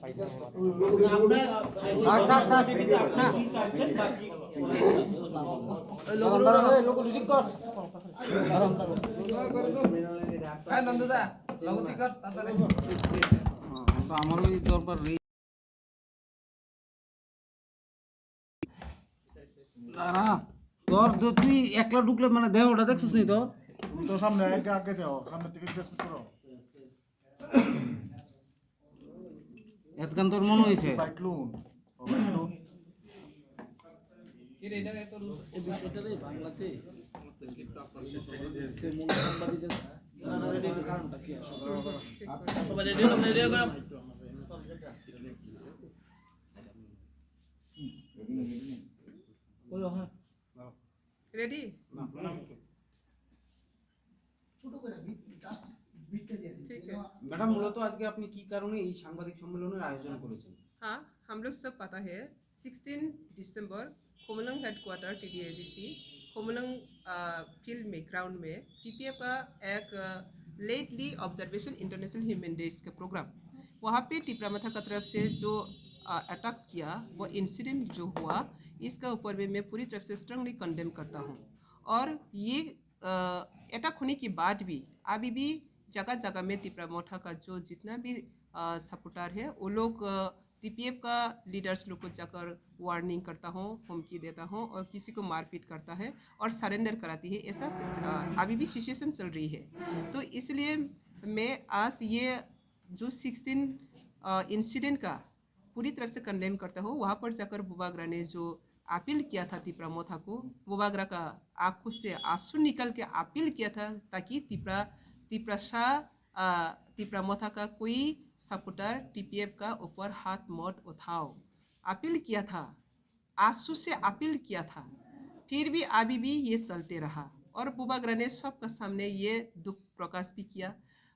থাক, থাক, থাক। হ্যাঁ। এই লোক, দাঁড়া, দাঁড়া, এই লোক রিডিং কর। হ্যাঁ, নন্দুদা, লগ ঠিক কর, তাড়াতাড়ি। হ্যাঁ, তো আমারও এই দরকার নেই। দাঁড়া, তোর তো তুই একলা ঢুকলে মানে দেহ ওটা দেখছিস নি তো? তো সামনে আগে, আগে যাও, সামনে থেকে জিজ্ঞেস করো। এতক্ষণ তোর মনে হয়েছে? Bike loan. এই বিষয়টা রে বাংলাতে কেমন সাংবাদিকের কারণটা কি আসলে? রেডি? ছোট করে বিট, জাস্ট বিটটা দিয়ে দিন। ঠিক আছে। ম্যাডাম, মূলত আজকে আপনি কি কারণে এই সাংবাদিক সম্মেলনের আয়োজন করেছেন? हाँ, हम लोग सब पता है, सिक्सटीन दिसंबर, खोमलंग हेडक्वार्टर टीडीएडीसी, खोमलंग, अ, फील्ड में, ग्राउंड में टीपीएफ का एक, अ, lately observation international human days का प्रोग्राम, वहाँ पे टिपरा मथा का तरफ से जो, अ, अटैक किया, वो इंसिडेंट जो हुआ, इसका ऊपर में मैं पूरी तरफ से स्ट्रांगली कंडेम करता हूँ। और ये, अ, अटैक होने के बाद भी अभी भी जगह जगह में तिपरा मोठा का जो जितना भी, अ, सपोर्टर है, वो लोग, अ, टीपीएफ का लीडर्स लोग को जाकर वार्निंग करता हूँ, हुमकी देता हूँ और किसी को मारपीट करता है और सरेंडर कराती है। ऐसा सिच-, अ, अभी भी सिचुएशन चल रही है। तो इसलिए मैं आज ये जो सिक्सटीन, अ, इंसिडेंट का पूरी तरफ से कंडेम करता हूँ। वहाँ पर जाकर बुबागरा ने जो अपील किया था तिपरा मोथा को, बुबागरा का आंखों से आंसू निकल के अपील किया था, ताकि तिपरा, तिपरा शाह, अ, तिपरा मोथा का कोई सपोर्टर टीपीएफ का ऊपर हाथ मत उठाओ, अपील किया था। आंसू से अपील किया था, फिर भी अभी भी ये चलते रहा। और बुबागरा ने सबका सामने ये दुख प्रकाश भी किया।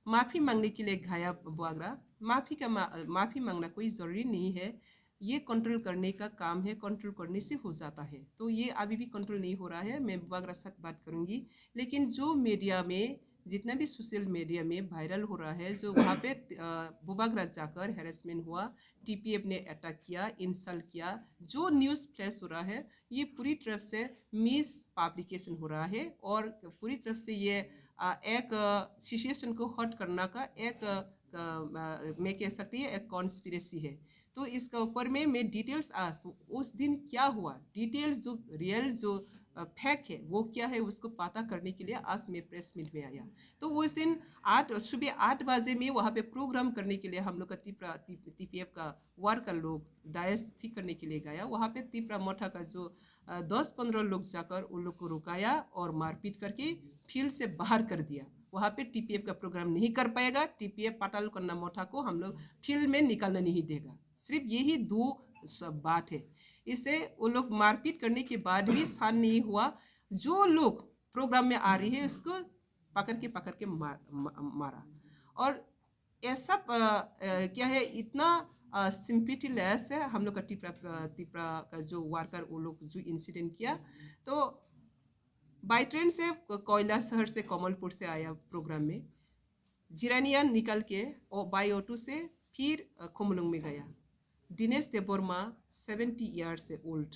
माफी मांगने के लिए गया बुबागरा, माफी का मा-, माफी मांगना कोई जरूरी नहीं है, ये कंट्रोल करने का काम है, कंट्रोल करने से हो जाता है। तो ये अभी भी कंट्रोल नहीं हो रहा है, मैं बुबागरा साथ बात करूंगी। लेकिन जो मीडिया में, जितना भी सोशल मीडिया में वायरल हो रहा है, जो वहाँ पे अ, बुबागरा जाकर हैरेसमेंट हुआ, टीपीएफ ने अटैक किया, इंसल्ट किया, जो न्यूज़ फ्लैश हो रहा है, ये पूरी तरफ से मिस पब्लिकेशन हो रहा है और पूरी तरफ से ये अ, एक सिचुएशन को हर्ट करना का एक अ, अ, मैं कह सकती है, एक कॉन्स्पिरेसी है। तो इसका ऊपर में मैं डिटेल्स आज, उस दिन क्या हुआ, डिटेल्स जो रियल जो फैक्ट है वो क्या है, उसको पता करने के लिए आज मैं प्रेस मीट में आया। तो उस दिन आठ, सुबह आठ बजे में वहाँ पे प्रोग्राम करने के लिए हम लोग का तिपरा टीपीएफ का वर्कर लोग डायस ठीक करने के लिए गया। वहाँ पे तिपरा मोठा का जो अ, दस पन्द्रह लोग जाकर उन लोग को रुकाया और मारपीट करके फील्ड से बाहर कर दिया। वहाँ पे टीपीएफ का प्रोग्राम नहीं कर पाएगा, टीपीएफ पाताल कन्ना मोठा को हम लोग फील्ड में निकालने नहीं देगा। सिर्फ यही दो स-, बात है। इससे वो लोग मारपीट करने के बाद भी शांत नहीं हुआ। जो लोग प्रोग्राम में आ रही है, उसको पकड़ के, पकड़ के मार, मा-, मारा। और ऐसा प-, अ, क्या है, इतना सिंपिटीलेस है हम लोग का तिपरा, तिपरा का जो वर्कर, वो लोग जो इंसिडेंट किया। तो बाई ट्रेन से क-, कोयला शहर से, कमलपुर से आया प्रोग्राम में, जिरानिया निकल के बाई ऑटो से फिर अ, खुमलुंग में गया। दिनेश देबवर्मा, सेवेंटी ईयर्स है ओल्ड,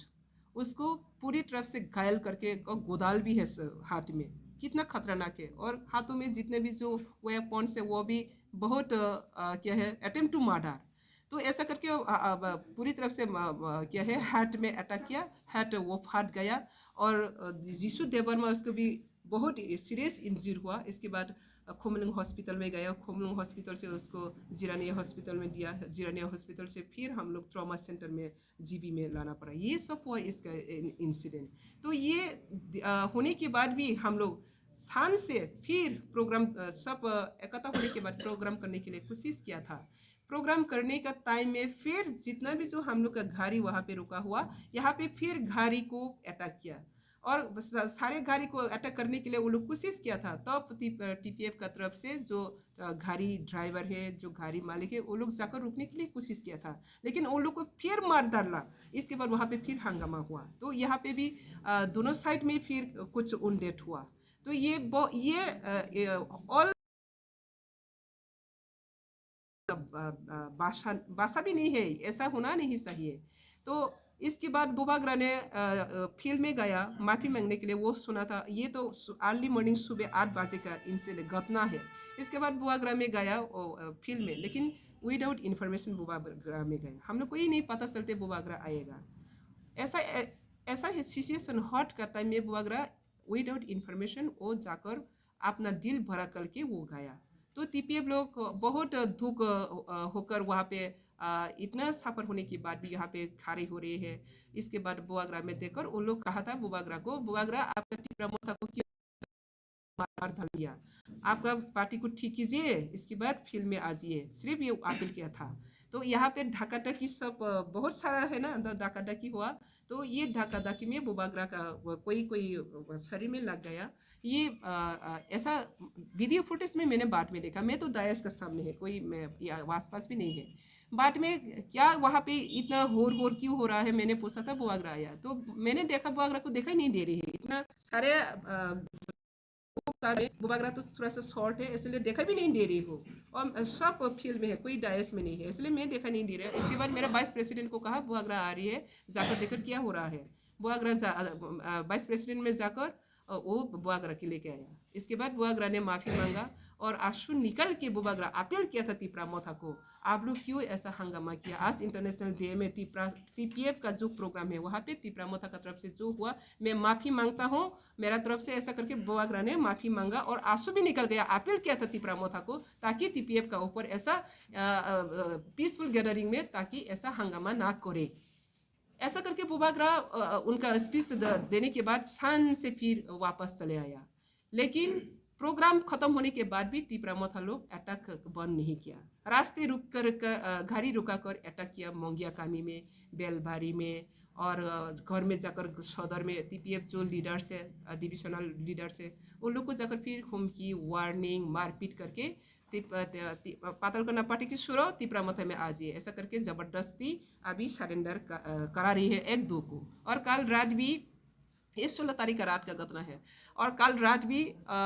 उसको पूरी तरफ से घायल करके, और गोदाल भी है स-, हाथ में। कितना खतरनाक है। और हाथों में जितने भी जो वेपन्स है, वो भी बहुत अ, अ, क्या है, अटेम्प्ट टू मर्डर। तो ऐसा करके अ, अ, ब-, पूरी तरफ से म-, ब-, क्या है, हार्ट में अटैक किया, हार्ट वो फाट गया। और अ, जीशु देबवर्मा, उसको भी बहुत सीरियस इंजर हुआ। इसके बाद अ, खुमलुंग हॉस्पिटल में गया, खुमलुंग हॉस्पिटल से उसको जिरानिया हॉस्पिटल में दिया, जिरानिया हॉस्पिटल से फिर हम लोग ट्रॉमा सेंटर में, जीबी में लाना पड़ा। ये सब हुआ इसका इन-, इंसिडेंट। तो ये अ, होने के बाद भी हम लोग शान से फिर प्रोग्राम, अ, सब अ, एकता होने के बाद प्रोग्राम करने के लिए कोशिश किया था। प्रोग्राम करने का टाइम में फिर जितना भी जो हम लोग का गाड़ी वहाँ पे रुका हुआ, यहाँ पे फिर गाड़ी को अटैक किया। और स-, सारे गाड़ी को अटैक करने के लिए वो लोग कोशिश किया था। तब टीपीएफ का तरफ से जो अ, गाड़ी ड्राइवर है, जो गाड़ी मालिक है, वो लोग जाकर रुकने के लिए कोशिश किया था, लेकिन वो लोग को फिर मार डाला। इसके बाद वहाँ पे फिर हंगामा हुआ। तो यहाँ पे भी अ, दोनों साइड में फिर कुछ उंडेट हुआ। तो ये ब-, ये अ, ये ऑल अ, अ, भाषा, भाषा भी नहीं है, ऐसा होना नहीं चाहिए। तो इसके बाद बुबागरा ने अ, अ, फील्ड में गया माफी मांगने के लिए, वो सुना था। ये तो सु-, अर्ली मॉर्निंग, सुबह आठ बजे का इंसिडेंट, घटना है। इसके बाद बुबागरा में गया वो, अ, फील्ड में, लेकिन विदाउट इन्फॉर्मेशन बुबागरा में गया। हम लोग को ये नहीं पता चलते बुबागरा आएगा। ऐसा ऐ-, ऐसा ही सिचुएशन हॉट का टाइम में बुबागरा विदाउट इन्फॉर्मेशन वो जाकर अपना दिल भरा करके वो गया। तो टीपीएफ लोग बहुत दुख अ, होकर वहाँ पे अ, इतना सफर होने के बाद भी यहाँ पे खड़े हो रहे हैं। इसके बाद बुबागरा में देखकर उन लोग कहा था बुबागरा को, "बुबागरा, आपका तिपरा मोथा को क्यों मार डाल दिया? आपका पार्टी को ठीक कीजिए, इसके बाद फील्ड में आ जाइए।" सिर्फ ये अपील किया था। तो यहाँ पे धक्का धक्की सब अ, बहुत सारा है ना, तो धक्का धक्की हुआ। तो ये धक्का धक्की में बुबागरा का वो कोई कोई अ, शरीर में लग गया। ये अ, अ, ऐसा वीडियो फुटेज में मैंने बाद में देखा, मैं तो डायस का सामने है, कोई मैं या आसपास भी नहीं है। बाद में क्या वहाँ पे इतना होर होर क्यों हो रहा है, मैंने पूछा था बुबागरा आया, तो मैंने देखा बुबागरा को दिखाई नहीं दे रही है। इतना सारे अ, वो कर रहे, बुबागरा तो थोड़ा सा शॉर्ट है, इसलिए दिखाई भी नहीं दे रही हो। और सब फील्ड में है, कोई डायस में नहीं है, इसलिए मैं दिखाई नहीं दे रहा। इसके बाद मेरा वाइस प्रेसिडेंट को कहा, "बुबागरा आ रही है, जाकर देखकर क्या हो रहा है।" बुबागरा जा, अ, अ, वाइस प्रेसिडेंट में जाकर अ, वो बुबागरा के लेके आया। इसके बाद बुबागरा ने माफी मांगा और आंसू निकल के बुबागरा अपील किया था तिपरा मोथा को, "आप लोग क्यों ऐसा हंगामा किया? आज इंटरनेशनल डे में तिपरा, टीपीएफ का जो प्रोग्राम है, वहाँ पे तिपरा मोथा का तरफ से जो हुआ, मैं माफी मांगता हूँ।" मेरा तरफ से ऐसा करके बुबागरा ने माफी मांगा और आंसू भी निकल गया। अपील किया था तिपरा मोथा को, ताकि टीपीएफ का ऊपर ऐसा पीसफुल गैदरिंग में, ताकि ऐसा हंगामा ना करे। ऐसा करके बुबागरा अ, उनका स्पीच देने के बाद शान से फिर वापस चले आया। लेकिन प्रोग्राम खत्म होने के बाद भी तिपरा मोथा लोग अटैक बंद नहीं किया। रास्ते रुक कर, कर अ, गाड़ी रुका कर अटैक किया, मंगिया कामी में, बेलबारी में, और अ, घर में जाकर सदर में टीपीएफ जो लीडर्स है, अ, डिविजनल लीडर्स है, उन लोग को जाकर फिर हुमकी, वार्निंग, मारपीट करके टिप-, अ, त-, ति-, अ, पातलकना पार्टी की सुरो तिपरा मथा में आ जाइए, ऐसा करके जबरदस्ती अभी सरेंडर क-, अ, करा रही है एक दो को। और कल रात भी, ये सोलह तारीख का रात का घटना है, और कल रात भी अ,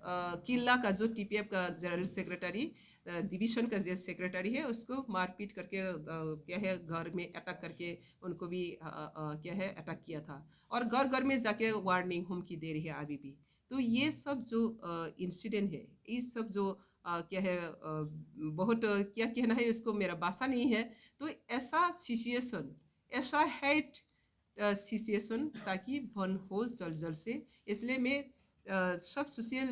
अ, किला का जो टीपीएफ का जनरल सेक्रेटरी, अ, डिवीजन का जो सेक्रेटरी है, उसको मारपीट करके, अ, क्या है, घर में अटैक करके उनको भी अ, अ, अ, क्या है, अटैक किया था। और घर घर में जाके वार्निंग, हुमकी दे रही है अभी भी। तो ये सब जो इंसिडेंट है, ये सब जो अ, क्या है, अ, बहुत, अ, क्या कहना है उसको, मेरा भाषा नहीं है। तो ऐसा सिचुएशन, ऐसा हेट सिचुएशन ताकि बंद हो जल्द जल्द से। इसलिए मैं अ, सब सोशल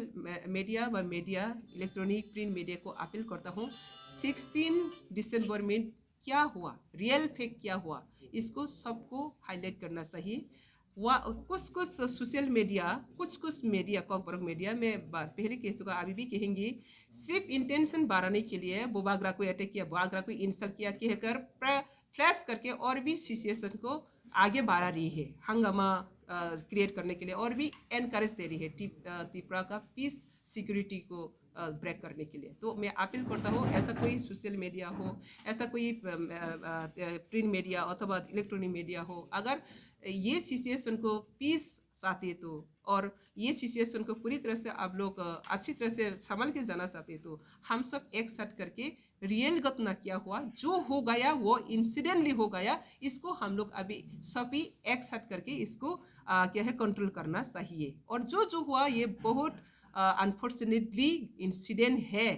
मीडिया व मीडिया, इलेक्ट्रॉनिक प्रिंट मीडिया को अपील करता हूँ, सिक्सटीन दिसंबर में क्या हुआ, रियल फैक्ट क्या हुआ, इसको सबको हाईलाइट करना चाहिए। वा-, कुछ कुछ सोशल मीडिया, कुछ कुछ मीडिया, कॉकबरक मीडिया में बा-, पहले कह चुका, अभी भी कहेंगे, सिर्फ इंटेंशन बढ़ाने के लिए बुबागरा को अटैक किया, बुबागरा को इंसल्ट किया कहकर प्र-, फ्लैश करके और भी सिचुएशन को आगे बढ़ा रही है, हंगामा क्रिएट करने के लिए और भी एनकरेज दे रही है टिप-, अ, तिपरा का पीस सिक्योरिटी को ब्रेक करने के लिए। तो मैं अपील करता हूँ, ऐसा कोई सोशल मीडिया हो, ऐसा कोई प्रिंट मीडिया अथवा इलेक्ट्रॉनिक मीडिया हो, अगर ये सिचुएशन को पीस चाहते तो, और ये सिचुएशन को पूरी तरह से आप लोग अ, अच्छी तरह से संभाल के जाना चाहते तो, हम सब एक साथ करके रियल घटना क्या हुआ, जो हो गया वो इंसिडेंटली हो गया, इसको हम लोग अभी सभी एक साथ करके इसको अ, क्या है, कंट्रोल करना चाहिए। और जो जो हुआ, ये बहुत अनफॉर्चुनेटली इंसिडेंट है।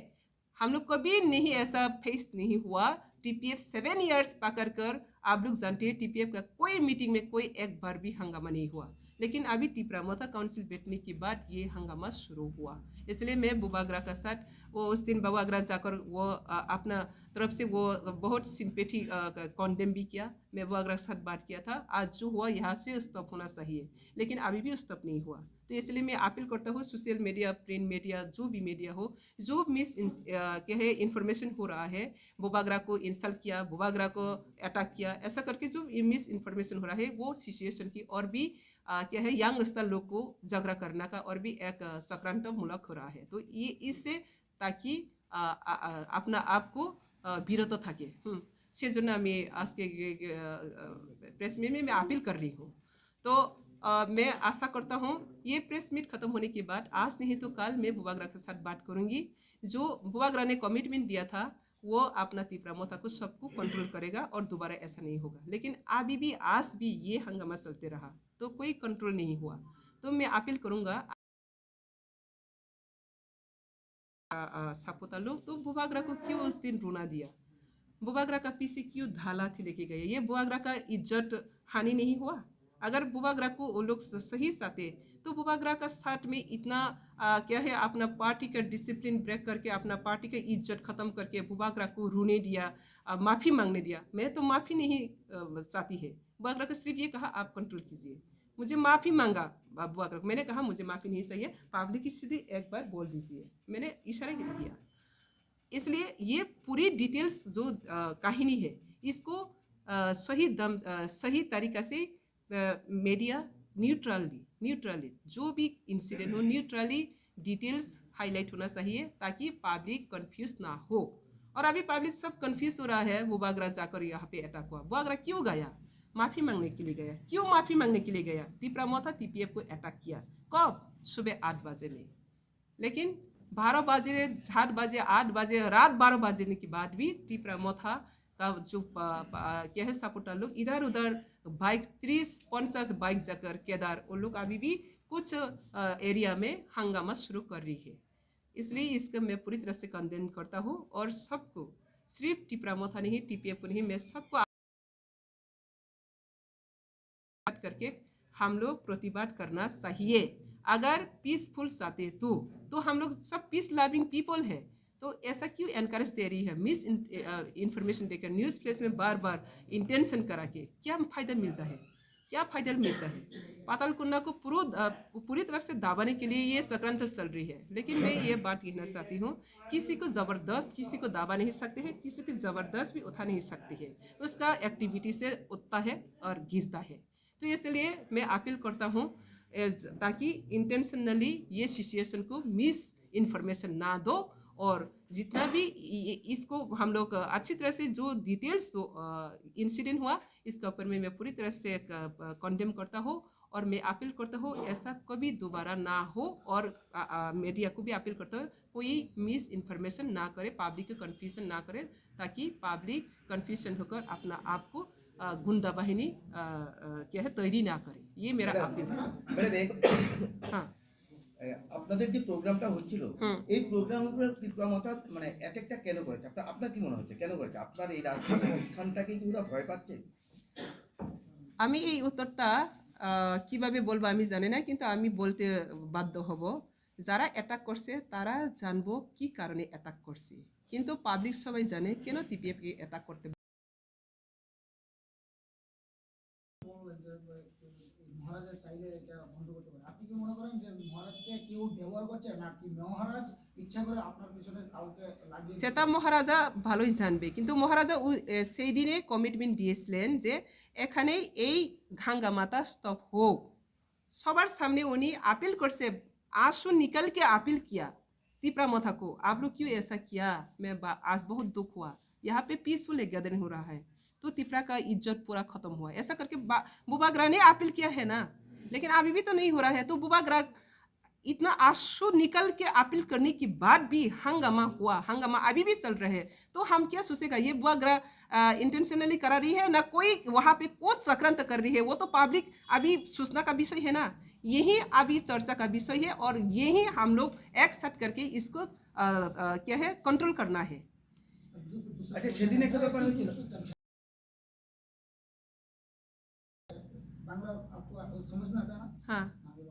हम लोग कभी नहीं ऐसा फेस नहीं हुआ। टीपीएफ सेवन ईयर्स पकड़ कर, आप लोग जानते हैं, टीपीएफ का कोई मीटिंग में कोई एक बार भी हंगामा नहीं हुआ। लेकिन अभी तिपरा मोथा काउंसिल बैठने के बाद ये हंगामा शुरू हुआ। इसलिए मैं बुबागरा का साथ, वो उस दिन बुबागरा जाकर वो अ, अपना तरफ से वो बहुत सिंपैथी कंडेम भी किया। मैं बुबागरा के साथ बात किया था। आज जो हुआ यहाँ से स्टॉप होना चाहिए, लेकिन अभी भी स्टॉप नहीं हुआ। तो इसलिए मैं अपील करता हूँ, सोशल मीडिया, प्रिंट मीडिया, जो भी मीडिया हो, जो मिस क्या है, इंफॉर्मेशन हो रहा है, बुबागरा को इंसल्ट किया, बुबागरा को अटैक किया, ऐसा करके जो मिस इंफॉर्मेशन हो रहा है, वो सिचुएशन की और भी अ, क्या है, यंगस्टर लोग को झगड़ा करने का और भी एक अ, चक्रांत मूलक हो रहा है। तो ये इससे ताकि अ, अ, अ, अपना आप को अ, বিরত থাকে। হুম, সেজন্য আমি আজকে প্রেস মিট মে আমি আপিল কর রহি হুম। তো আ, मैं आशा करता हूँ, ये प्रेस मीट खत्म होने के बाद आज नहीं तो कल मैं बुबागरा के साथ बात करूंगी। जो बुबागरा ने कमिटमेंट दिया था, वो अपना तिपरा मोथा को सबको कंट्रोल करेगा और दोबारा ऐसा नहीं होगा। लेकिन अभी भी, आज भी ये हंगामा चलते रहा, तो कोई कंट्रोल नहीं हुआ। तो मैं अपील करूंगा, आ, आ, सपोर्टर लोग, तो बुबागरा को क्यों उस दिन रोना दिया? बुबागरा का पीछे क्यों धाला थी लेके गए? ये बुबागरा का इज्जत हानि नहीं हुआ? अगर बुबागरा को वो लोग स-, सही चाहते, तो बुबागरा का साथ में इतना आ, क्या है, अपना पार्टी का डिसिप्लिन ब्रेक करके, अपना पार्टी का इज्जत खत्म करके बुबागरा को रोने दिया, आ, माफी मांगने दिया। मैं तो माफी नहीं अ, चाहती है। बुबागरा को सिर्फ ये कहा, आप कंट्रोल कीजिए। मुझे माफी मांगा, बा-, बुबागरा को। मैंने कहा, मुझे माफी नहीं चाहिए, पब्लिक के सीधे एक बार बोल दीजिए। मैंने इशारा ही दिया। इसलिए ये पूरी डिटेल्स जो अ, कहानी है, इसको अ, सही दम अ, सही तरीका से मीडिया न्यूट्रली, न्यूट्रली जो भी इंसिडेंट हो, न्यूट्रली डिटेल्स हाईलाइट होना चाहिए, ताकि पब्लिक कंफ्यूज ना हो। और अभी पब्लिक सब कंफ्यूज हो रहा है, बुबागरा जाकर यहाँ पे अटैक हुआ। बुबागरा क्यों गया? माफी मांगने के लिए गया। क्यों माफी मांगने के लिए गया? तिपरा मोथा टीपीएफ को अटैक किया। कब? सुबह आठ बजे में। लेकिन बारह बजे, सात बजे, आठ बजे, रात बारह बजने के बाद भी तिपरा मोथा का जो प-, प-, क्या है, सपोर्टर लोग इधर उधर बाइक, तीस पचास बाइक जाकर केदार, वो लोग अभी भी कुछ अ, एरिया में हंगामा शुरू कर रही है। इसलिए इसका मैं पूरी तरह से कंडेम करता हूँ और सबको, सिर्फ तिपरा मोथा नहीं, टीपीएफ को नहीं, मैं सबको करके हम लोग प्रतिवाद करना चाहिए। अगर पीसफुल चाहते तो, तो हम लोग सब पीस लविंग पीपल है, तो ऐसा क्यों एनकरेज दे रही है? मिस इंफॉर्मेशन देकर, न्यूज़ प्लेस में बार बार इंटेंशन करा के क्या फायदा मिलता है? क्या फायदा मिलता है? पाताल कुंडा को पूरा, अ, पूरी तरफ से दबाने के लिए ये चक्रांत चल रही है। लेकिन मैं ये बात कहना चाहती हूँ, किसी को जबरदस्त किसी को दबा नहीं सकते हैं, किसी को जबरदस्त भी उठा नहीं सकते हैं। उसका एक्टिविटी से उठता है और गिरता है। तो इसलिए मैं अपील करता हूँ, ए, ज-, ताकि इंटेंशनली ये सिचुएशन को मिस इन्फॉर्मेशन ना दो, और जितना भी इ-, इ-, इसको हम लोग अच्छी तरह से जो डिटेल्स इंसिडेंट हुआ, इसके ऊपर में मैं पूरी तरफ से कंडेम करता हूँ, और मैं अपील करता हूँ ऐसा कभी दोबारा ना हो, और मीडिया को भी अपील करता हूँ कोई मिस इन्फॉर्मेशन ना करे, पब्लिक को कन्फ्यूजन ना करे, ताकि पब्लिक कन्फ्यूजन होकर अपना आप को, अ, गुंडा बाहिनी, अ, अ, क्या है, तैरी ना करे। ये मेरा मैडम, अपील है। मैडम, एक हाँ। এ, আপনাদের যে প্রোগ্রামটা হচ্ছিল, হুম। এই প্রোগ্রামের উপরে তীব্র মতা মানে অ্যাটাকটা কেন করেছে? আপনার, আপনার কি মনে হচ্ছে, কেন করেছে? আপনার এই রাজনৈতিক স্থানটাকে কি ওরা ভয় পাচ্ছে? আমি এই উত্তরটা, আহ, কিভাবে বলবো আমি জানি না, কিন্তু আমি বলতে বাধ্য হব। যারা অ্যাটাক করছে, তারা জানবো কি কারণে অ্যাটাক করছে, কিন্তু পাবলিক সবাই জানে কেন টিপিএফ কে অ্যাটাক করতে। বললেন যে, এ, মহারাজা চাইলে এটা বন্ধ করতে পারে। আপনি কি মনে করেন যে মহারাজকে কেউ ব্যবহার করছে, নাকি মহারাজ ইচ্ছা করে আপনার পিছনে কাউকে লাগিয়ে সেটা দিচ্ছে? মহারাজা ভালোই জানবে, কিন্তু মহারাজা উ-, এ, সেই দিনে কমিটমেন্ট দিয়েছিলেন যে এখানে এই হাঙ্গামাটা স্টপ হোক। সবার সামনে উনি আপিল করছে, आंसू निकल के अपील किया, तीपरा मोथा को, आप लोग क्यों ऐसा किया? मैं बा-, आज बहुत दुख हुआ। यहाँ पे पीसफुल एक गैदरिंग हो रहा है, तो तीपरा का इज्जत पूरा खत्म हुआ। ऐसा करके बा-, बुबागरा ने अपील किया है ना, लेकिन अभी भी तो नहीं हो रहा है। तो बुबागरा इतना आंसू निकल के अपील करने के बाद भी हंगामा हुआ, हंगामा अभी भी चल रहा है। तो हम क्या सोचेगा, ये बुआग्रा, अ, इंटेंशनली करा रही है ना कोई वहाँ पे कोई चक्रांत कर रही है, वो तो पब्लिक अभी सूचना का विषय है ना, यही अभी चर्चा का विषय है और यही हम लोग एक साथ करके इसको, अ, अ, क्या है, कंट्रोल करना है। আচ্ছা, সেদিন একটা ব্যাপার হয়েছিল। বাংলা आपको, आपको समझ में आता है ना? हाँ। हाँ, बोलो।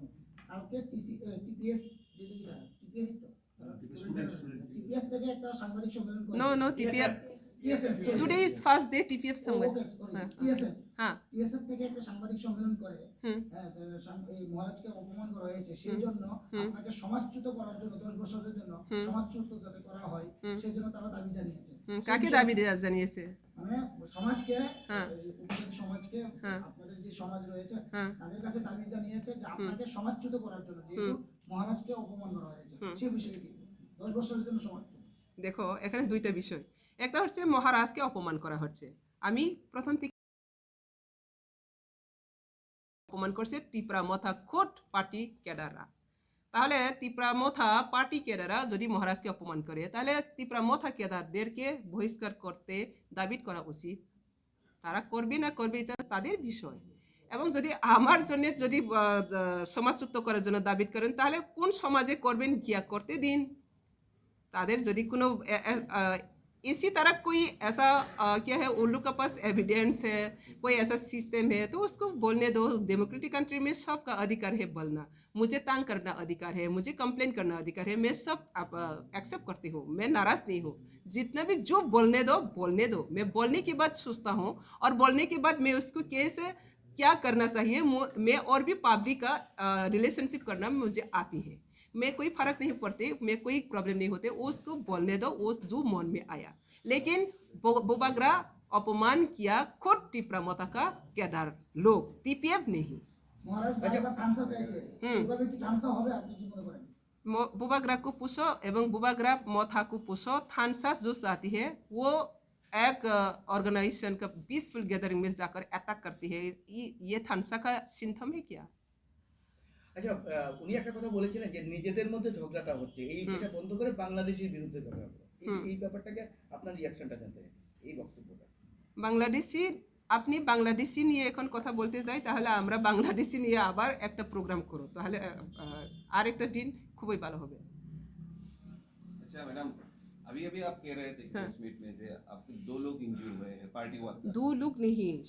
आपके टीसी, अ, टीपीएफ যেটা কি তারা? टीपीएफ তো? हाँ, टीपीएफ, स्टूडेंट, स्टूडेंट। टीपीएफ থেকে একটা সাংবাদিক সম্মেলন করে। No, no, TSF. TSF, sorry। Today is first day TPF ও, संमेलन। OK, sorry। हाँ, हाँ। टीएसएफ। हाँ। टीएसएफ থেকে একটা সাংবাদিক সম্মেলন করে। হুম। হ্যাঁ, যে সাং-, এই মহারাজকে অপমান করা হয়েছে, সেই হুম। জন্য হুম। আপনাকে সমাজচ্যুত করার জন্য, দশ বছরের জন্য হুম। সমাজচ্যুত যাতে করা হয়, হুম। সেই জন্য তারা দাবি জানিয়েছে। হুম, সেই কাকে বিষয়ে দাবি দে-, জানিয়েছে? মানে সমাজকে, হ্যাঁ। এই উপজাতি সমাজকে, হ্যাঁ। আপনাদের যে সমাজ রয়েছে, হ্যাঁ। তাদের কাছে দাবি জানিয়েছে যে হুম। আপনাকে সমাজচ্যুত করার জন্য, যেহেতু হুম। মহারাজকে অপমান করা হয়েছে, হুম। সেই বিষয়ে কি? দশ বছরের জন্য সমাজচ্যুত। দেখো, এখানে দুইটা বিষয়। একটা হচ্ছে মহারাজকে অপমান করা হচ্ছে। আমি প্রথম থেকে অপমান করছে তিপ্রা মথা খুদ পার্টি ক্যাডাররা। তাহলে তিপ্রা মথা পার্টি ক্যাডাররা যদি মহারাজকে অপমান করে, তাহলে তিপ্রা মথা ক্যাডারদেরকে বহিষ্কার করতে দাবি করা উচিত। তারা করবে না করবে, এটা তাদের বিষয়। এবং যদি আমার জন্য যদি, আহ, আহ, সমাজচ্যুত করার জন্য দাবি করেন, তাহলে কোন সমাজে করবেন গিয়া করতে দিন। তাদের যদি কোনো এ-, এ-, আহ, इसी तरह कोई ऐसा, अ, क्या है, उन लोग के पास एविडेंस है, कोई ऐसा सिस्टम है, तो उसको बोलने दो। डेमोक्रेटिक कंट्री में सबका अधिकार है बोलना। मुझे तंग करना अधिकार है, मुझे कंप्लेन करना अधिकार है, मैं सब आप, अ, एक्सेप्ट करती हूँ, मैं नाराज नहीं हूँ। जितना भी जो बोलने दो, बोलने दो। मैं बोलने के बाद सोचता हूँ और बोलने के बाद मैं उसको कैसे, क्या करना चाहिए, मु-, मैं और भी पब्लिक का, अ, रिलेशनशिप करना मुझे आती है। मैं कोई फर्क नहीं पड़ते, मैं कोई प्रॉब्लम नहीं होते, उसको बोलने दो, वो जो मन में आया। लेकिन बो-, बोबाग्रा अपमान किया खुद टिप्रा मोता का केदार लोग, टीपीएफ नहीं। মহারাজ আচ্ছা। বারবার থামসা চাইছে। হুম। এভাবে কি থামসা হবে, আপনি কি মনে করেন? মো-, বুবাগ্রাকো পুষো এবং বুবাগ্রা মথাকো পুষো, থানসাস জুস আতি হে, वो एक, अ, ऑर्गेनाइजेशन का पीसफुल गैदरिंग में जाकर अटैक करती है। ये, ये थानसा का सिम्टम है क्या? আচ্ছা, আহ, উনি একটা কথা বলেছিলেন যে নিজেদের মধ্যে ঝগড়াটা হচ্ছে, এই হুম। এটা বন্ধ করে বাংলাদেশের বিরুদ্ধে ঝগড়া করো। এই, হুম। এই ব্যাপারটাকে আপনার রিয়াকশনটা জানতে চাই, এই বক্তব্যটা। বাংলাদেশি, আপনি বাংলাদেশি নিয়ে এখন কথা বলতে যাই, তাহলে আমরা বাংলাদেশি নিয়ে আবার একটা প্রোগ্রাম করো, তাহলে, আহ, আহ, আর একটা দিন খুবই ভালো হবে। अच्छा मैडम, अभी अभी आप कह रहे थे हाँ। प्रेस मीट में से आपके दो लोग इंजर्ड हुए हैं, पार्टी वाले। दो लोग नहीं,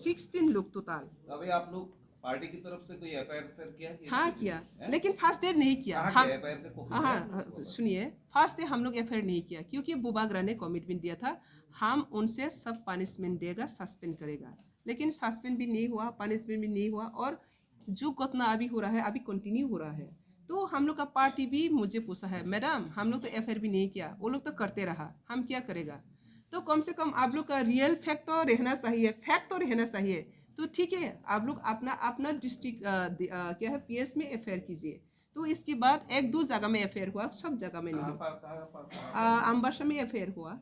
सिक्सटीन लोग टोटल। तो अभी आप लोग पार्टी की तरफ से कोई एफआईआर फिर किया कि हाँ, कुछ किया, नहीं? हैं? लेकिन फर्स्ट डे नहीं किया। कहाँ हम, किया? एफआईआर का कॉपी हाँ, है? हाँ, सुनिए, फर्स्ट डे हम लोग एफआईआर नहीं किया क्योंकि बुबाग्रा ने कमिटमेंट दिया था, हम उनसे सब पनिशमेंट देगा, सस्पेंड करेगा। लेकिन सस्पेंड भी नहीं हुआ, पनिशमेंट भी नहीं हुआ, और जो घटना अभी हो रहा है, अभी कंटिन्यू हो रहा है। तो हम लोग का पार्टी भी मुझे पूछा है, मैडम, हम लोग तो एफआईआर भी नहीं किया, वो लोग तो करते रहा, हम क्या करेगा? तो कम से कम आप लोग का रियल फैक्ट तो रहना चाहिए, फैक्ट तो रहना चाहिए। तो ठीक है, आप लोग अपना अपना डिस्ट्रिक्ट क्या है, पीएस में एफआईआर कीजिए। तो इसके बाद एक दो जगह में एफआईआर हुआ, सब जगह में नहीं। अम्बासा में एफआईआर हुआ।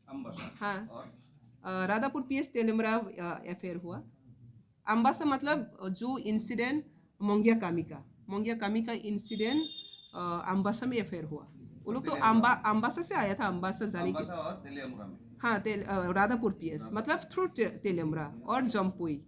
अम्बासा। हाँ। और? राधापुर पीएस तेलेमरा एफआईआर हुआ। अम्बासा मतलब जो इंसिडेंट मोंगिया कामी का, मोंगिया कामी का इंसिडेंट अम्बासा में एफआईआर हुआ। वो लोग तो अम्बा अम्बासा से आया था, अम्बासा जाने के। अम्बासा और तेलियामुरा में। हाँ, तेल अ, राधापुर पीएस, राधापुर। मतलब थ्रू ते, तेलियामुरा और जम्पुई।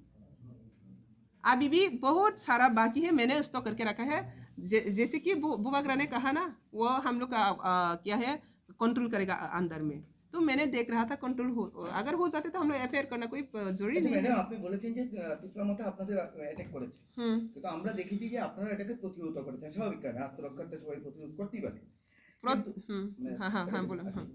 अभी भी बहुत सारा बाकी है, मैंने स्टॉक करके रखा है। जै- जैसे कि बु- बुबागरा ने कहा ना, वो हम लोग का अ, क्या है, कंट्रोल करेगा अ- अंदर में। तो मैंने देख रहा था कंट्रोल हो, अगर हो जाते तो हम लोग एफआईआर करना कोई अ, জরুরি আচ্ছা নেই। ম্যাডাম, আপনি বলেছেন যে আহ, তিপ্রা মথা আপনাদের অ্যাটাক করেছে। হুম। কিন্তু আমরা দেখেছি যে আপনারা এটাকে প্রতিহত করেছেন, স্বাভাবিক কারণে আত্মরক্ষার্থে সবাই প্রতিরোধ করতেই পারে। প্রত- কিন্তু- হুম, না, হ্যাঁ, হ্যাঁ, হ্যাঁ, এটা বলুন, আচ্ছা। হ্যাঁ।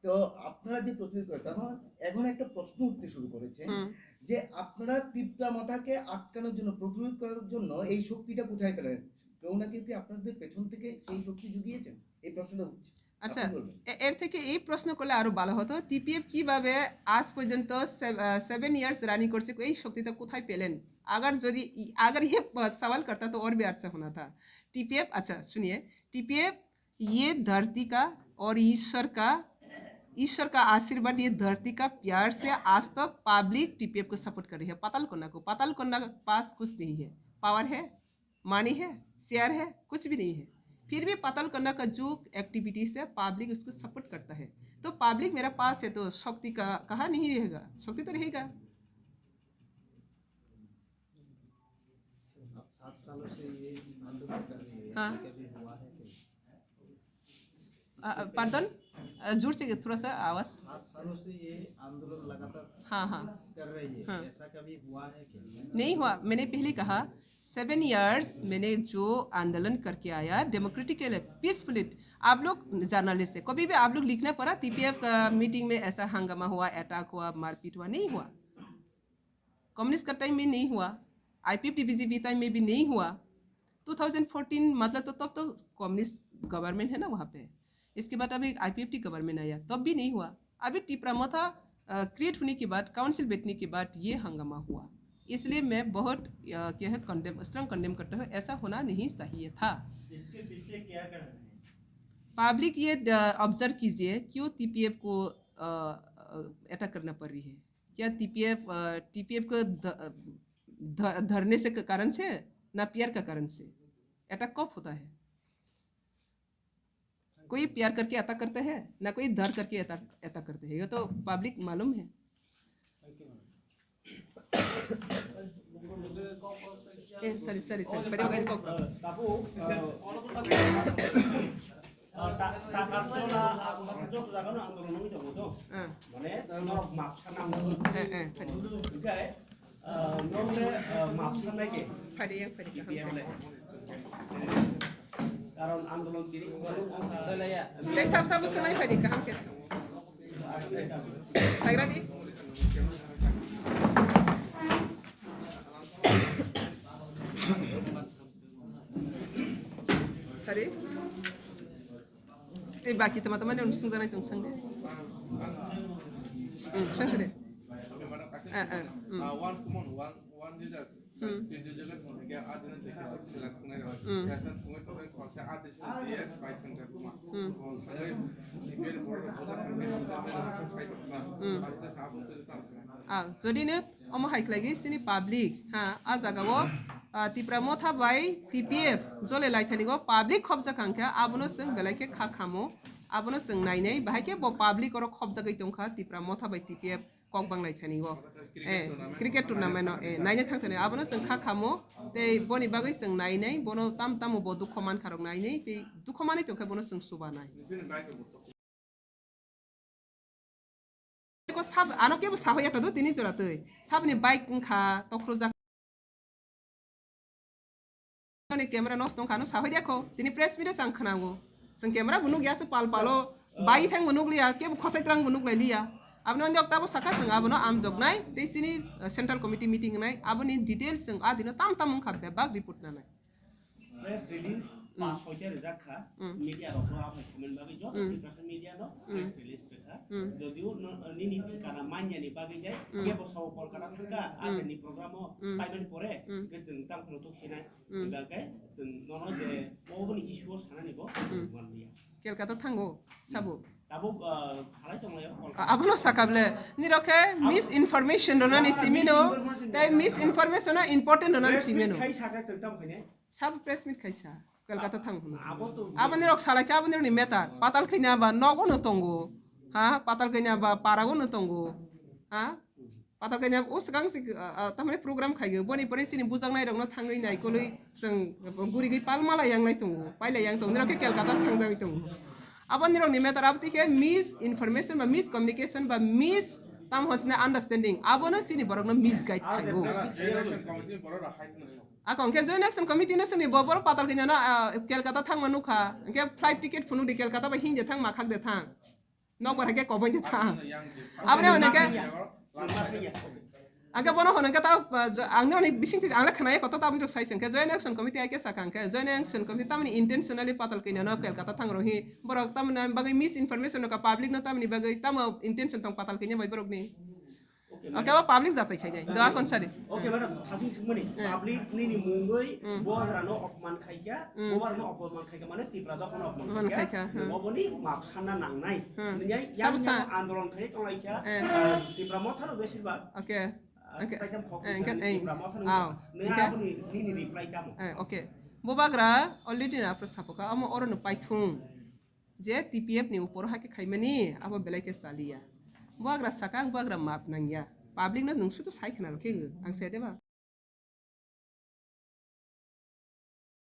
তো আপনারা যে প্রতিরোধ করেন, তখন এখন একটা প্রশ্ন উঠতে শুরু করেছে হুম। যে আপনারা তিপ্রা মথাকে আটকানোর জন্য, প্রতিরোধ করার জন্য এই শক্তিটা কোথায় পেলেন? কেউ না কেউ কি আপনাদের পেছন থেকে সেই শক্তি জুগিয়েছেন? এই প্রশ্নটা উঠছে। আচ্ছা, আপনি বলবেন। এ- এর থেকে এই প্রশ্ন করলে আরো ভালো হতো, টিপিএফ কিভাবে আজ পর্যন্ত সেভ- আহ, সেভেন ইয়ার্স রানিং করছে, এই শক্তিটা কোথায় পেলেন? अगर যদি ই- अगर ये प- सवाल करता तो और भी अच्छा होना था। टीपीएफ, अच्छा सुनिए, टीपीएफ ये धरती का और ईश्वर का, ईश्वर का आशीर्वाद, ये धरती का प्यार से आज तक पब्लिक टीपीएफ को सपोर्ट कर रही है। पाताल कोना को, पाताल कोना के पास कुछ नहीं है, पावर है, मनी है, शेयर है, कुछ भी नहीं है, फिर भी पाताल कोना का जो एक्टिविटीज है, पब्लिक उसको सपोर्ट करता है। तो पब्लिक मेरा पास है, तो शक्ति का कहाँ नहीं रहेगा? शक्ति तो रहेगा। आप सात सालों से ये आंदोलन कर रही है, हाँ। ऐसा कभी हुआ है क्या? अ, अ, पार्दन? अ, जोर से, थोड़ा सा आवाज। सात सालों से ये आंदोलन लगातार हाँ, हाँ। कर रही है, हाँ। ऐसा कभी हुआ है क्या? नहीं हुआ। मैंने पहले कहा, सेवन ईयर्स मैंने जो आंदोलन करके आया डेमोक्रेटिकली, पीसफुली। आप लोग जर्नलिस्ट है, कभी भी आप लोग लिखना पड़ा, टीपीएफ का मीटिंग में ऐसा हंगामा हुआ, अटैक हुआ, मारपीट हुआ, नहीं हुआ। कम्युनिस्ट का टाइम में नहीं हुआ, आईपीएफ टीबीजीपी टाइम में भी नहीं हुआ। टू थाउजेंड फोर्टीन मतलब तो तब तो कम्युनिस्ट गवर्नमेंट है ना वहाँ पे, इसके बाद अभी आईपीएफटी गवर्नमेंट आया, तब भी नहीं हुआ। अभी टिपरा मोथा क्रिएट होने के बाद, काउंसिल बैठने के बाद ये हंगामा हुआ। इसलिए मैं बहुत अ, क्या है, कंडेम, स्ट्रॉन्ग कंडेम करता हूँ। ऐसा होना नहीं चाहिए था। इसके पीछे क्या कारण है? पब्लिक ये ऑब्जर्व कीजिए, क्यों टीपीएफ को अटैक करना पड़ रही है? क्या टीपीएफ टीपीएफ को ध- ध- धरने से क- कारण से, ना प्यार का कारण से? अटैक कब होता है? कोई प्यार करके अटैक करते हैं, ना कोई डर करके अटैक अटैक करते हैं। ये तो पब्लिक मालूम है। ए, सॉरी, सॉरी, सॉरी, पहले वो इनको টাকার জন্য যত জায়গানো আন্দোলন হইতে হতো। हाँ। মানে, ধরো, মাছ খানা আন্দোলন। हाँ, हाँ, सॉरी। বুঝায়? Normal, mapsa nai ke. Phari yang phari kaham ke. Karon andolon kiri. Tei sab sab se nai phari kaham ke. Phagra di. Sorry. Tei baki tama tama ni sungjanai tong sung de. Hmm, sung sung de. Eh, eh, hmm. Hmm. Hmm. Hmm. Ah, jodi no omo hai khlai gwi chini public, ha, ah jaga o, ah, Tipra Motha bai T P F jole lai thani go public khobjak kha, abono chwng belai khe kha khamo, abono chwng nainai, bahai khe bo public oro khobjagwi tongkha Tipra Motha bai T P F kok bang lai thani go. Eh, cricket tournament no, eh, naina thang thani, abono chwng kha khamo, tei boni bagwi chwng nainai, bono tam tamo bo dukho mankha rok nainai, tei dukho manwi tongkha bono chwng subanai. Ko sab-, ano kebo sahoya ta do tini jora twi. Sabni bike wngkha, tokhorjak. Ani camera nosto wngkha, ano sahoya kho. Tini press meet o chang khwnango. Chwng camera bo nukya, se pal palo. Bai thang bo nukliya, kebo khosai trang bo nuklai liya. Abono wngkha tabo sakha chwng abono amjoknai, tei chini, uh, central committee meeting wngnai, aboni details chwng a dino tam tam wngkha bebak report nanai. Press release, hmm, pas soita rijak kha, hmm, media rok no aphai khaimani bagwi joto, hmm, Tiprasa media no, hmm, press release rwkha. Hmm. Jodio no, nini thikana manyani bagwi jai, hmm, kebo sao Kolkata thangkha, hmm, achaini program o, hmm, paimani pore, hmm, hwnkhe chwng tamo phano tuksinai, hmm, hwnkhe chwng nono je oboni issue o sanani bo, hmm, manliya. Kolkata thango, sabo. Tabuk, ah, salai tonglaio, Kolkata. A-, abono sakable, nirok khe misinformation rwnani simino, tei misinformation no important rwnani simino. Press meet khai sakha chwng tamo khainai. Sabo press meet khaisa, Kolkata thang hwnwi. Abo to. Aboni rok salai khe aboni rokni matter. Patal kanya ba nogo no tongo. Ha? Patal kanya ba parago no tongo. Ha? Patal kanya o swkang se, ah, ah, tamani program khaigo. Boni pore chini bujaknai rokno thangwi naikolwi chwng gurigwi palmala yangnai tongo. Paila yang tongo. Nirok khe Kolkata thangjagwi tongo. Aboni rokni matter abo tei khe misinformation ba miscommunication ba mis tam hosne understanding. Abono chini borokno misguide khaigo. Joint Action Committee ni borok rok hai kheno sok. Ako hwnkhe Joint Action Committee no swngdi bo borok patal kanya no, ah, Kolkata thangma nukha. Hwnkhe flight ticket phunukdi Kolkata bai hinde thang ma khakde thang. Nokbar hai khe koboi de thang. Aboni hwnwi khe, hwnkhe bono hwnwi khe ta, ah, jo-, ang nini bising twi ang le khwnai koto ta aboni rok sai se hwnkhe Joint Action Committee hai khe sakha hwnkhe Joint Action Committee tamoni intentionally patal kanya no Kolkata thang rok hi borok tamoni bagwi misinformation rok public no tamoni bagwi tamo intention tong patal kanya bai borok ni. Okay, madam. Okay, abo public jasai khai jai. Doa kon sari. Okay, madam, thasing singmani. Eh. Public nini mungwi, mm, Bubagra no opman khaikha, mm, Bubagra no opman khaikha, mane Tipra jokon opman khaikha, hmm. Oboni map sanna nangnai. Hmm. Nini yang sabo yang sa- andolon khai tonglaikha, eh, ah, Tipra Motha no besir bak. Okay. Ah, okay. Kaitam khok eh, kaitam eh, Tipra Motha no aw, nini okay. Aboni nini reply tamo. Eh, okay. Bubagra already na apro sapoka, amo oro no paithung. Je T P F ni upor hake khaimani, abo belai khe chaliya. Bubagra saka ang Bubagra map nangya. Public no nwng sudu sai khna rokhe ang sai deba.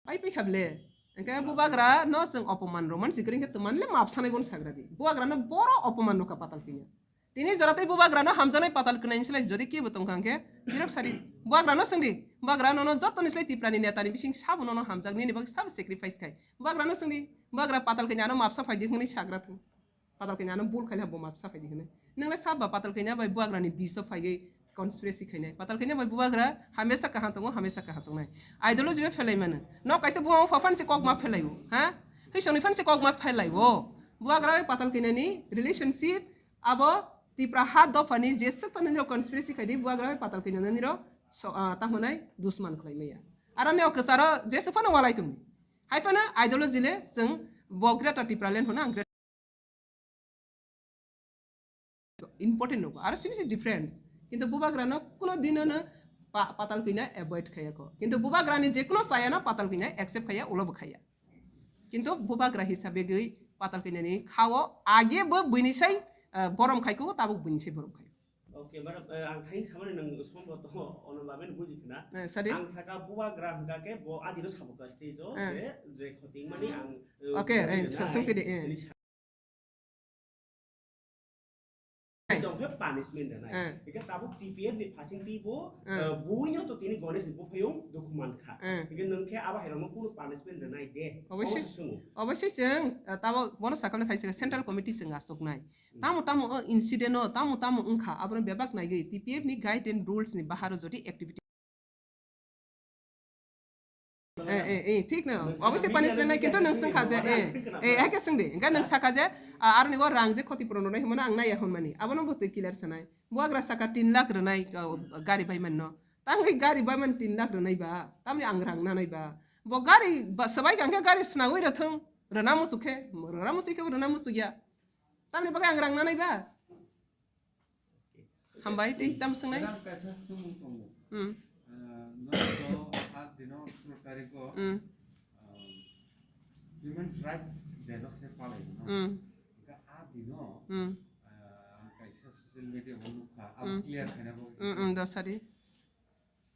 Pai pai khable. Engke Bubagra no chwng opoman roman sikring khe tman le map sanai bon sagra di. Bubagra no boro opoman no ka patal kinya. Tini jora tei Bubagra no hamjaknai patal kwnai ni slai jodi kebo tongkha hwnkhe, nirok sadi, Bubagra no swngdi, Bubagra nono joto ni slai Tipra ni neta ni bising sabo nono hamjak nini bagwi sabo sacrifice khai. Bubagra no swngdi, Bubagra patal kanya no mapsa phaidi hwnwi sagra thung. Patal kanya no bul khaila bo mapsa phaidi hwnwi. Nwngle sabo patal kanya bai Bubagra ni biso phaigwi conspiracy khainai. Patal kanya bai Bubagra hamesa kaham tongo, hamesa kaham tongnai. Ideology bai phelai mano. No kaisa Bubagra phaphan se kok ma phelai o, ha? Hisong ni phan se kok ma phelai o. Bubagra bai patal kanya ni relationship Abo Tipra ha dophani jeswk phano nirok conspiracy khaidi, Bubagra bai patal kanya nirok so, ah, tamo nai dusman khlai maya. Aro neo kwcharo jeswk phano walai tongdi. Hai phano ideology le chwng bo Greater Tipraland hono ang Greater important nogo. Aro sibisi difference. Kintu Bubagra no kuno dino no pa-, patal kanya avoid khaya ko. Kintu Bubagra ni je kuno saya no patal kanya accept khaya, ulo bo khaya. Kintu Bubagra hisabe gwi patal kanya ni khao age bo buini sai, ah, borom khai ko, tabuk buini sai borom khai. Okay, madam, eh, ang thai samani nang sombo to ono lamen buji khna. Eh, sadi? Ang saka Bubagra hwnkha khe bo adino sabo ka stage o, eh, je, je khoting mani ang, eh, okay, eh, sa-, sengpide, eh. Tong khe punishment rwnai. Eh. Hingke tabuk T P F ni phasing twi bo, eh, buino to tini Ganesh ni buphayung dukhu mankha. Eh. Hingke nwng khe abo hai rokno kunu punishment rwnai de? Oboisoi, obo se swngo. Oboisoi chwng, eh, tabuk bono sakha le thaisa central committee chwng achuknai. Hmm. Tamo tamo o incident o, tamo tamo wngkha, abono bebak naigwi T P F ni guide and rules ni baharo jodi activity Eh, eh, eh, thik no. Obviously punishment nai, kintu nwng swngkha je, eh, eh, hai khe swngdi. Hingkhe nwng sakha je, ah, aroni o rang je khoti puron rwnai hwnmano ang naiya hwnmani. Abono bo twi clear sanai. Bubagra saka tin lakh rwnai, ah, gari baiman no. Tangwi gari baiman tin lakh rwnai ba. Tamni ang rang nanai ba. Bo gari ba swbai kha hingkhe gari swnagwi rwthwng. Rwna muchuk khe, rwna muchuk khe bo rwna muchuk ya. Tamni bagwi ang rang nanai ba. Hambai, tei tamo swngnai? Madam, kaisa swngmung tongo. Hmm. Ah, nono to a dino solo tariko, hmm, ah, Women's Rights Day no se palai no. Hmm. Hingke a dino, hmm, ah, ang kaisa social media o nukha, abo, hmm, clear khaina bagwi. Hmm, hmm, dosari.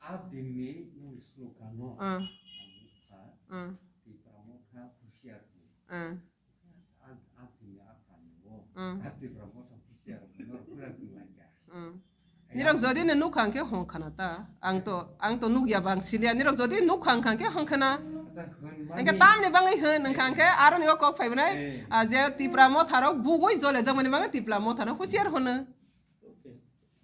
A dinni nini slogan no, ah, ang nukha, ah, Tipra Motha husiar di. Ah. A, a dinni a kani o, ah, a Tipra Motha husiar di no, pura di laika. Ah. Nirok jodi no nukha hingkhe hong khana ta. Ang to, ang to nukya bang siliya. Nirok jodi nukha hingkha hingkhe hong khana. Acha, hwn mani. Hingkhe tamni bangwi hwn hingkha hingkhe aroni o kok phaibanai, eh, ah, je Tipra Motha rok bugwi jole jakmani bangwi Tipra Motha no husiar hwno.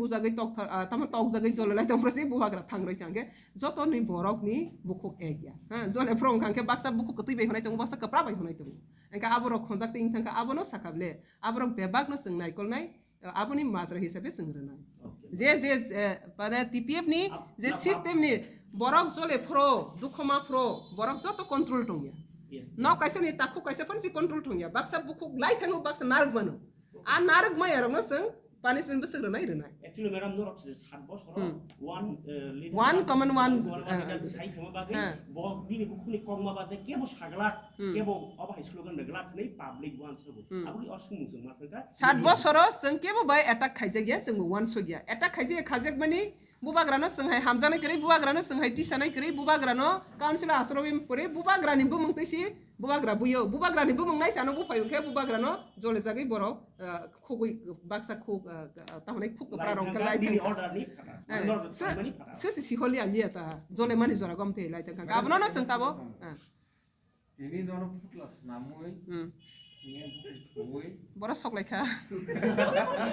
bujagwi tokthar, ah, tamo tokjagwi jololai tongphuru se bubagra thangroi kha hwnkhe joto ni borok ni bukhuk ek ya. Ha, jole phuru wngkha hwnkhe baksa bukhuk kwtwi bai hwnai tongo, baksa kwpra bai hwnai tongo. Hwnkhe abo rok khonjak twi wngkha hwnkhe abono sakha ble, abo rok bebak no chwng naikolnai, ah, aboni majra hisabe chwng rwnai. Okay. Je, je, eh, mane T P F ni Ap-, je ap-, system ni borok jole phuru, dukho ma phuru, borok joto control tongya. Yes. Nok kaisa ni takhuk kaisa phano se control tongya. Baksa bukhuk lai thango, baksa narwk mano. A narwk maya rokno chwng punishment bwswk rwnai rwnai. Actually, madam, norok se sat bosoro Hmm. one, eh, leader One ba-, common one, one, one eh, leader eh, sai thangma bagwi eh. Bo bini bukhukni kokma bade kebo saglak, Hmm. kebo obo hai slogan reglak hwnwi public one sobo. Hmm. Aboni o sumung chwng ma sangkha. Sat bosoro chwng kebo bai attack khaijak ya, chwngbo one sogya. Attack khaijak ya, khaijak mani bubagrano chwng hai hamjaknai kwrwi, bubagrano chwng hai tisanai kwrwi, bubagrano council o asrobi kwrwi, bubagrani bumung twi si bubagra buyo, bubagrani bumung naisa ano buphai hwnkhe bubagrano jole jagwi borok, ah, khugwi baksa khug, ah, ah, tamoni khug kwpra rok khe lai thangkha. Lai thangkha, bini order ni phatha. Eh, Order se, thangmani phatha. Se se siholi ang ya ta, jole mani jora gom te lai thangkha. Madam, Abono no madam, chwng tabo. Madam. Ah. Tini nono phutla swnamwi, Hmm. nge bukhuk thwi. Borok sok lai kha.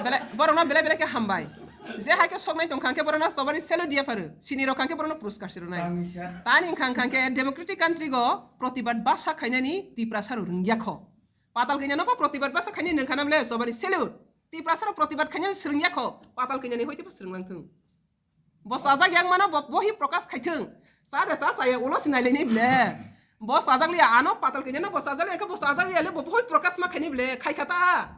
Belai, borokno belai belai khe hambai. Je hai khe soknai tong kha hwnkhe borokno sobari salute dia pharo. Sini rok kha hwnkhe borokno puruskar si rwnai. Tangwi sa. Tani wngkha hwnkha hwnkhe democratic country go protibad basa khainani Tiprasa rok rwngya kho. Patal kanya no bo protibad basa khainani nang khana bole sobari salute. Tiprasa rok protibad khainani swrwngya kho. Patal kanya ni hoite bo swrwng lang thung. Bo sajak yang mano bo bohi prokash khai thung. Sa de sa saya ulo sinai leni ble. Bo sajak liya ano patal kanya no bo sajak liya khe bo sajak liya le bo bohi prokash ma khaini ble khai kha ta.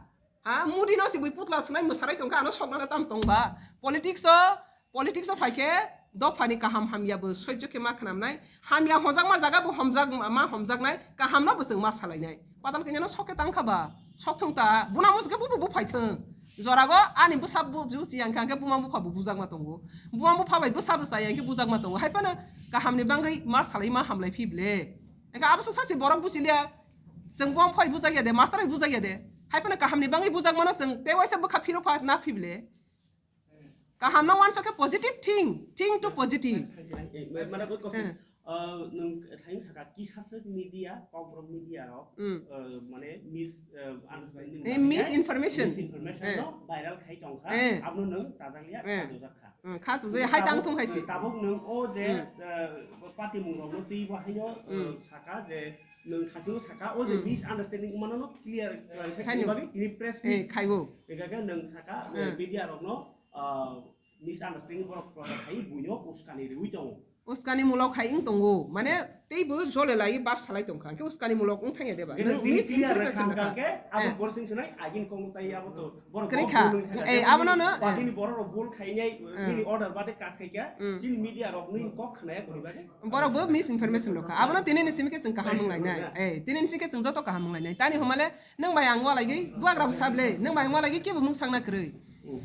Ha, Modi no si bui putla swnai mwsarai tongkha, ano soknana tam tongba. Politics o, politics o phaikhe dophani kaham hamya bo soijo khe ma khnamnai, hamya hojak ma jaga bo homjak ma homjaknai, kaham no bo chwng ma salainai. Patal kanya no sok khe tangkha ba, sok thung ta, buna musu khe bo bo phai thung. Jorago ani bwsa bu ju si yang kha khe buma bupha bo bujak ma tongo. Buma bupha bai bwsa bwsa yang khe bujak ma tongo. Hai phano kaham ni bangwi ma salai ma hamlai phi ble. Engkha abo sa si borok busi liya. Chwng buma phai bujak ya de, master bai bujak ya de. Hai phano kaham ni bangwi bujak mano chwng te waisa bwkha phiro pha na phi ble. Kaham no uansuk khe positive thing, think to positive. Eh, ma-, mana kok kok, Hmm. eh, nung thain saka kisa sek media, kokborok media rok, Hmm. eh, mane mis, eh, understanding Eh, mane misinformation. Misinformation Eh. no viral khai tong kha, Eh. abno nung chajak liya, Eh. chajak kha. Hmm, kha tu je hai tang thung hai si. Tabuk nung o je, Hmm. eh, party mung rok no twi bo haino, eh, Hmm. saka je nung thasino saka o je Hmm. misunderstanding mano no clear clarify Haino. khaini bagwi tini press Eh, meet. Khaigo. Ega khe nung saka, eh, Hmm. media rok no, ah, misunderstanding borok product khai buino uskani riwi tongo. Uskani mulok hai wng tongo. Mane tei bo jole lai bas salai tong kha. Khe uskani mulok wng thangya deba. Nung misinterpretation kha. Khe abo Eh. Borsing Sinai agin kong tai abo to borok Kwrwi kha. Eh, abono no, eh. Party ni borok rok bol khainai, Eh. Bini order bade kas khai kha. Mm. Chini media rok nini kok khnaya kwrwi bade. Borok bo misinformation rok kha. Abono tini ni simi khe chwng kaham wng lainai. Eh, tini ni simi khe chwng joto kaham wng lainai. Tani humale Nwng bai ang walai gwi buagra bwsa ble, nwng bai ang walai gwi kebo mung sakna kwrwi.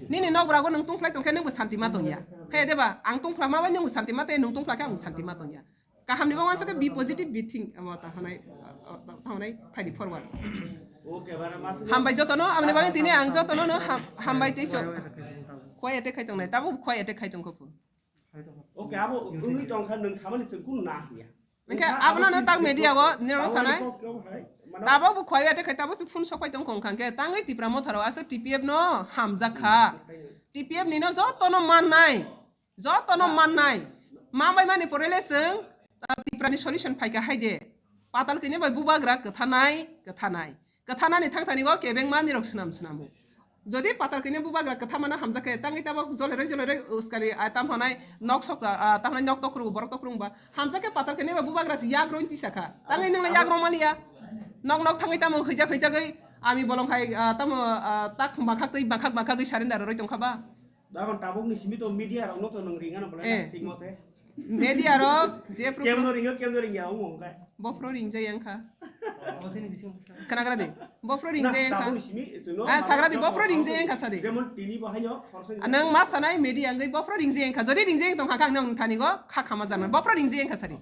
Nini nokbrago nwng tungphlai tongkhe nwngbo santi ma tongya. Khe deba, ang tungphla ma bai nwngbo santi ma tei nwng tungphla khe ang santi ma tongya. Kaham ni bagwi uansuk khe be positive, be think, amo ta hanai, ta hanai, phaidi forward. Hambai jotono, amoni bagwi tini ang jotono no ham-, hambai tei chok. Khwai attack khai tongnai, tabuk khwai attack khai tongkho phu. Oke, abo wngwi tongkha nwng samani chwng kunu na hiya. Hwnkhe abono no tak media o nirok sanai. Tabok bo khwai ate khai tabok se phone sok pai tong kong kha hwnkhe tangwi Tipra Motha rok aswk T P F no hamjak kha. T P F ni no joto no mannai, joto no mannai. Mambai mani pore le chwng, ah, Tipra ni solution phai kha hai de. Patal kini bai bubagra kwthanai, kwthanai. Kwthanani thangthani o kebengma nirok swnam swnamo. Jodi patal kini bubagra kwthamano hamjak khe, tangwi tabok jolere jolere uskari, ah, tam hwnai nok sok, ah, tam hwnai nok tokrung, borok tokrung ba. Hamjak khe patal kini ba bubagra se yagroi tisa kha. Tangwi nwng le yagroi maliya. Nok nok thangwi tamo hwijak hwijakgwi ami bolong hai, ah, tamo, ah, tak makhak twi makhak makhagwi surrender roi tong kha ba. Dagon tabuk ni simi to media rok no to nang ringa no bolai Eh. Thik mote. Media rok je pro Kem no ringo, kem no ringya, omo hwnkhe. Bofro ringjak yang kha. Kana gra de. Bofro ringjak yang kha. Tabuk ni simi, chwngno Ah, sagra de, bofro ringjak yang kha sadi. Jemon tini bo haino khoroksa Ah, nang ma sanai media wngwi bofro ringjak yang kha. Jodi ringjak yang tong kha, kha ang nang thani go kha khama jana. Bofro ringjak yang kha sadi.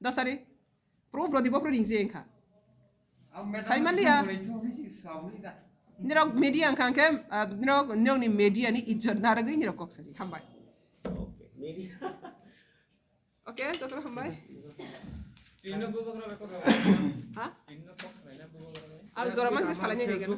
Dosari. Pro brodi bofro ringjak yang kha. Sai manliya. Nirok media wngkha hwnkhe, ah, nirok, nirokni media ni ijjot narwgwi nirok kok sadi. Hambai. Okay, media. Okay, joto hambai. Ha? Ang jora man ke salai ni degen.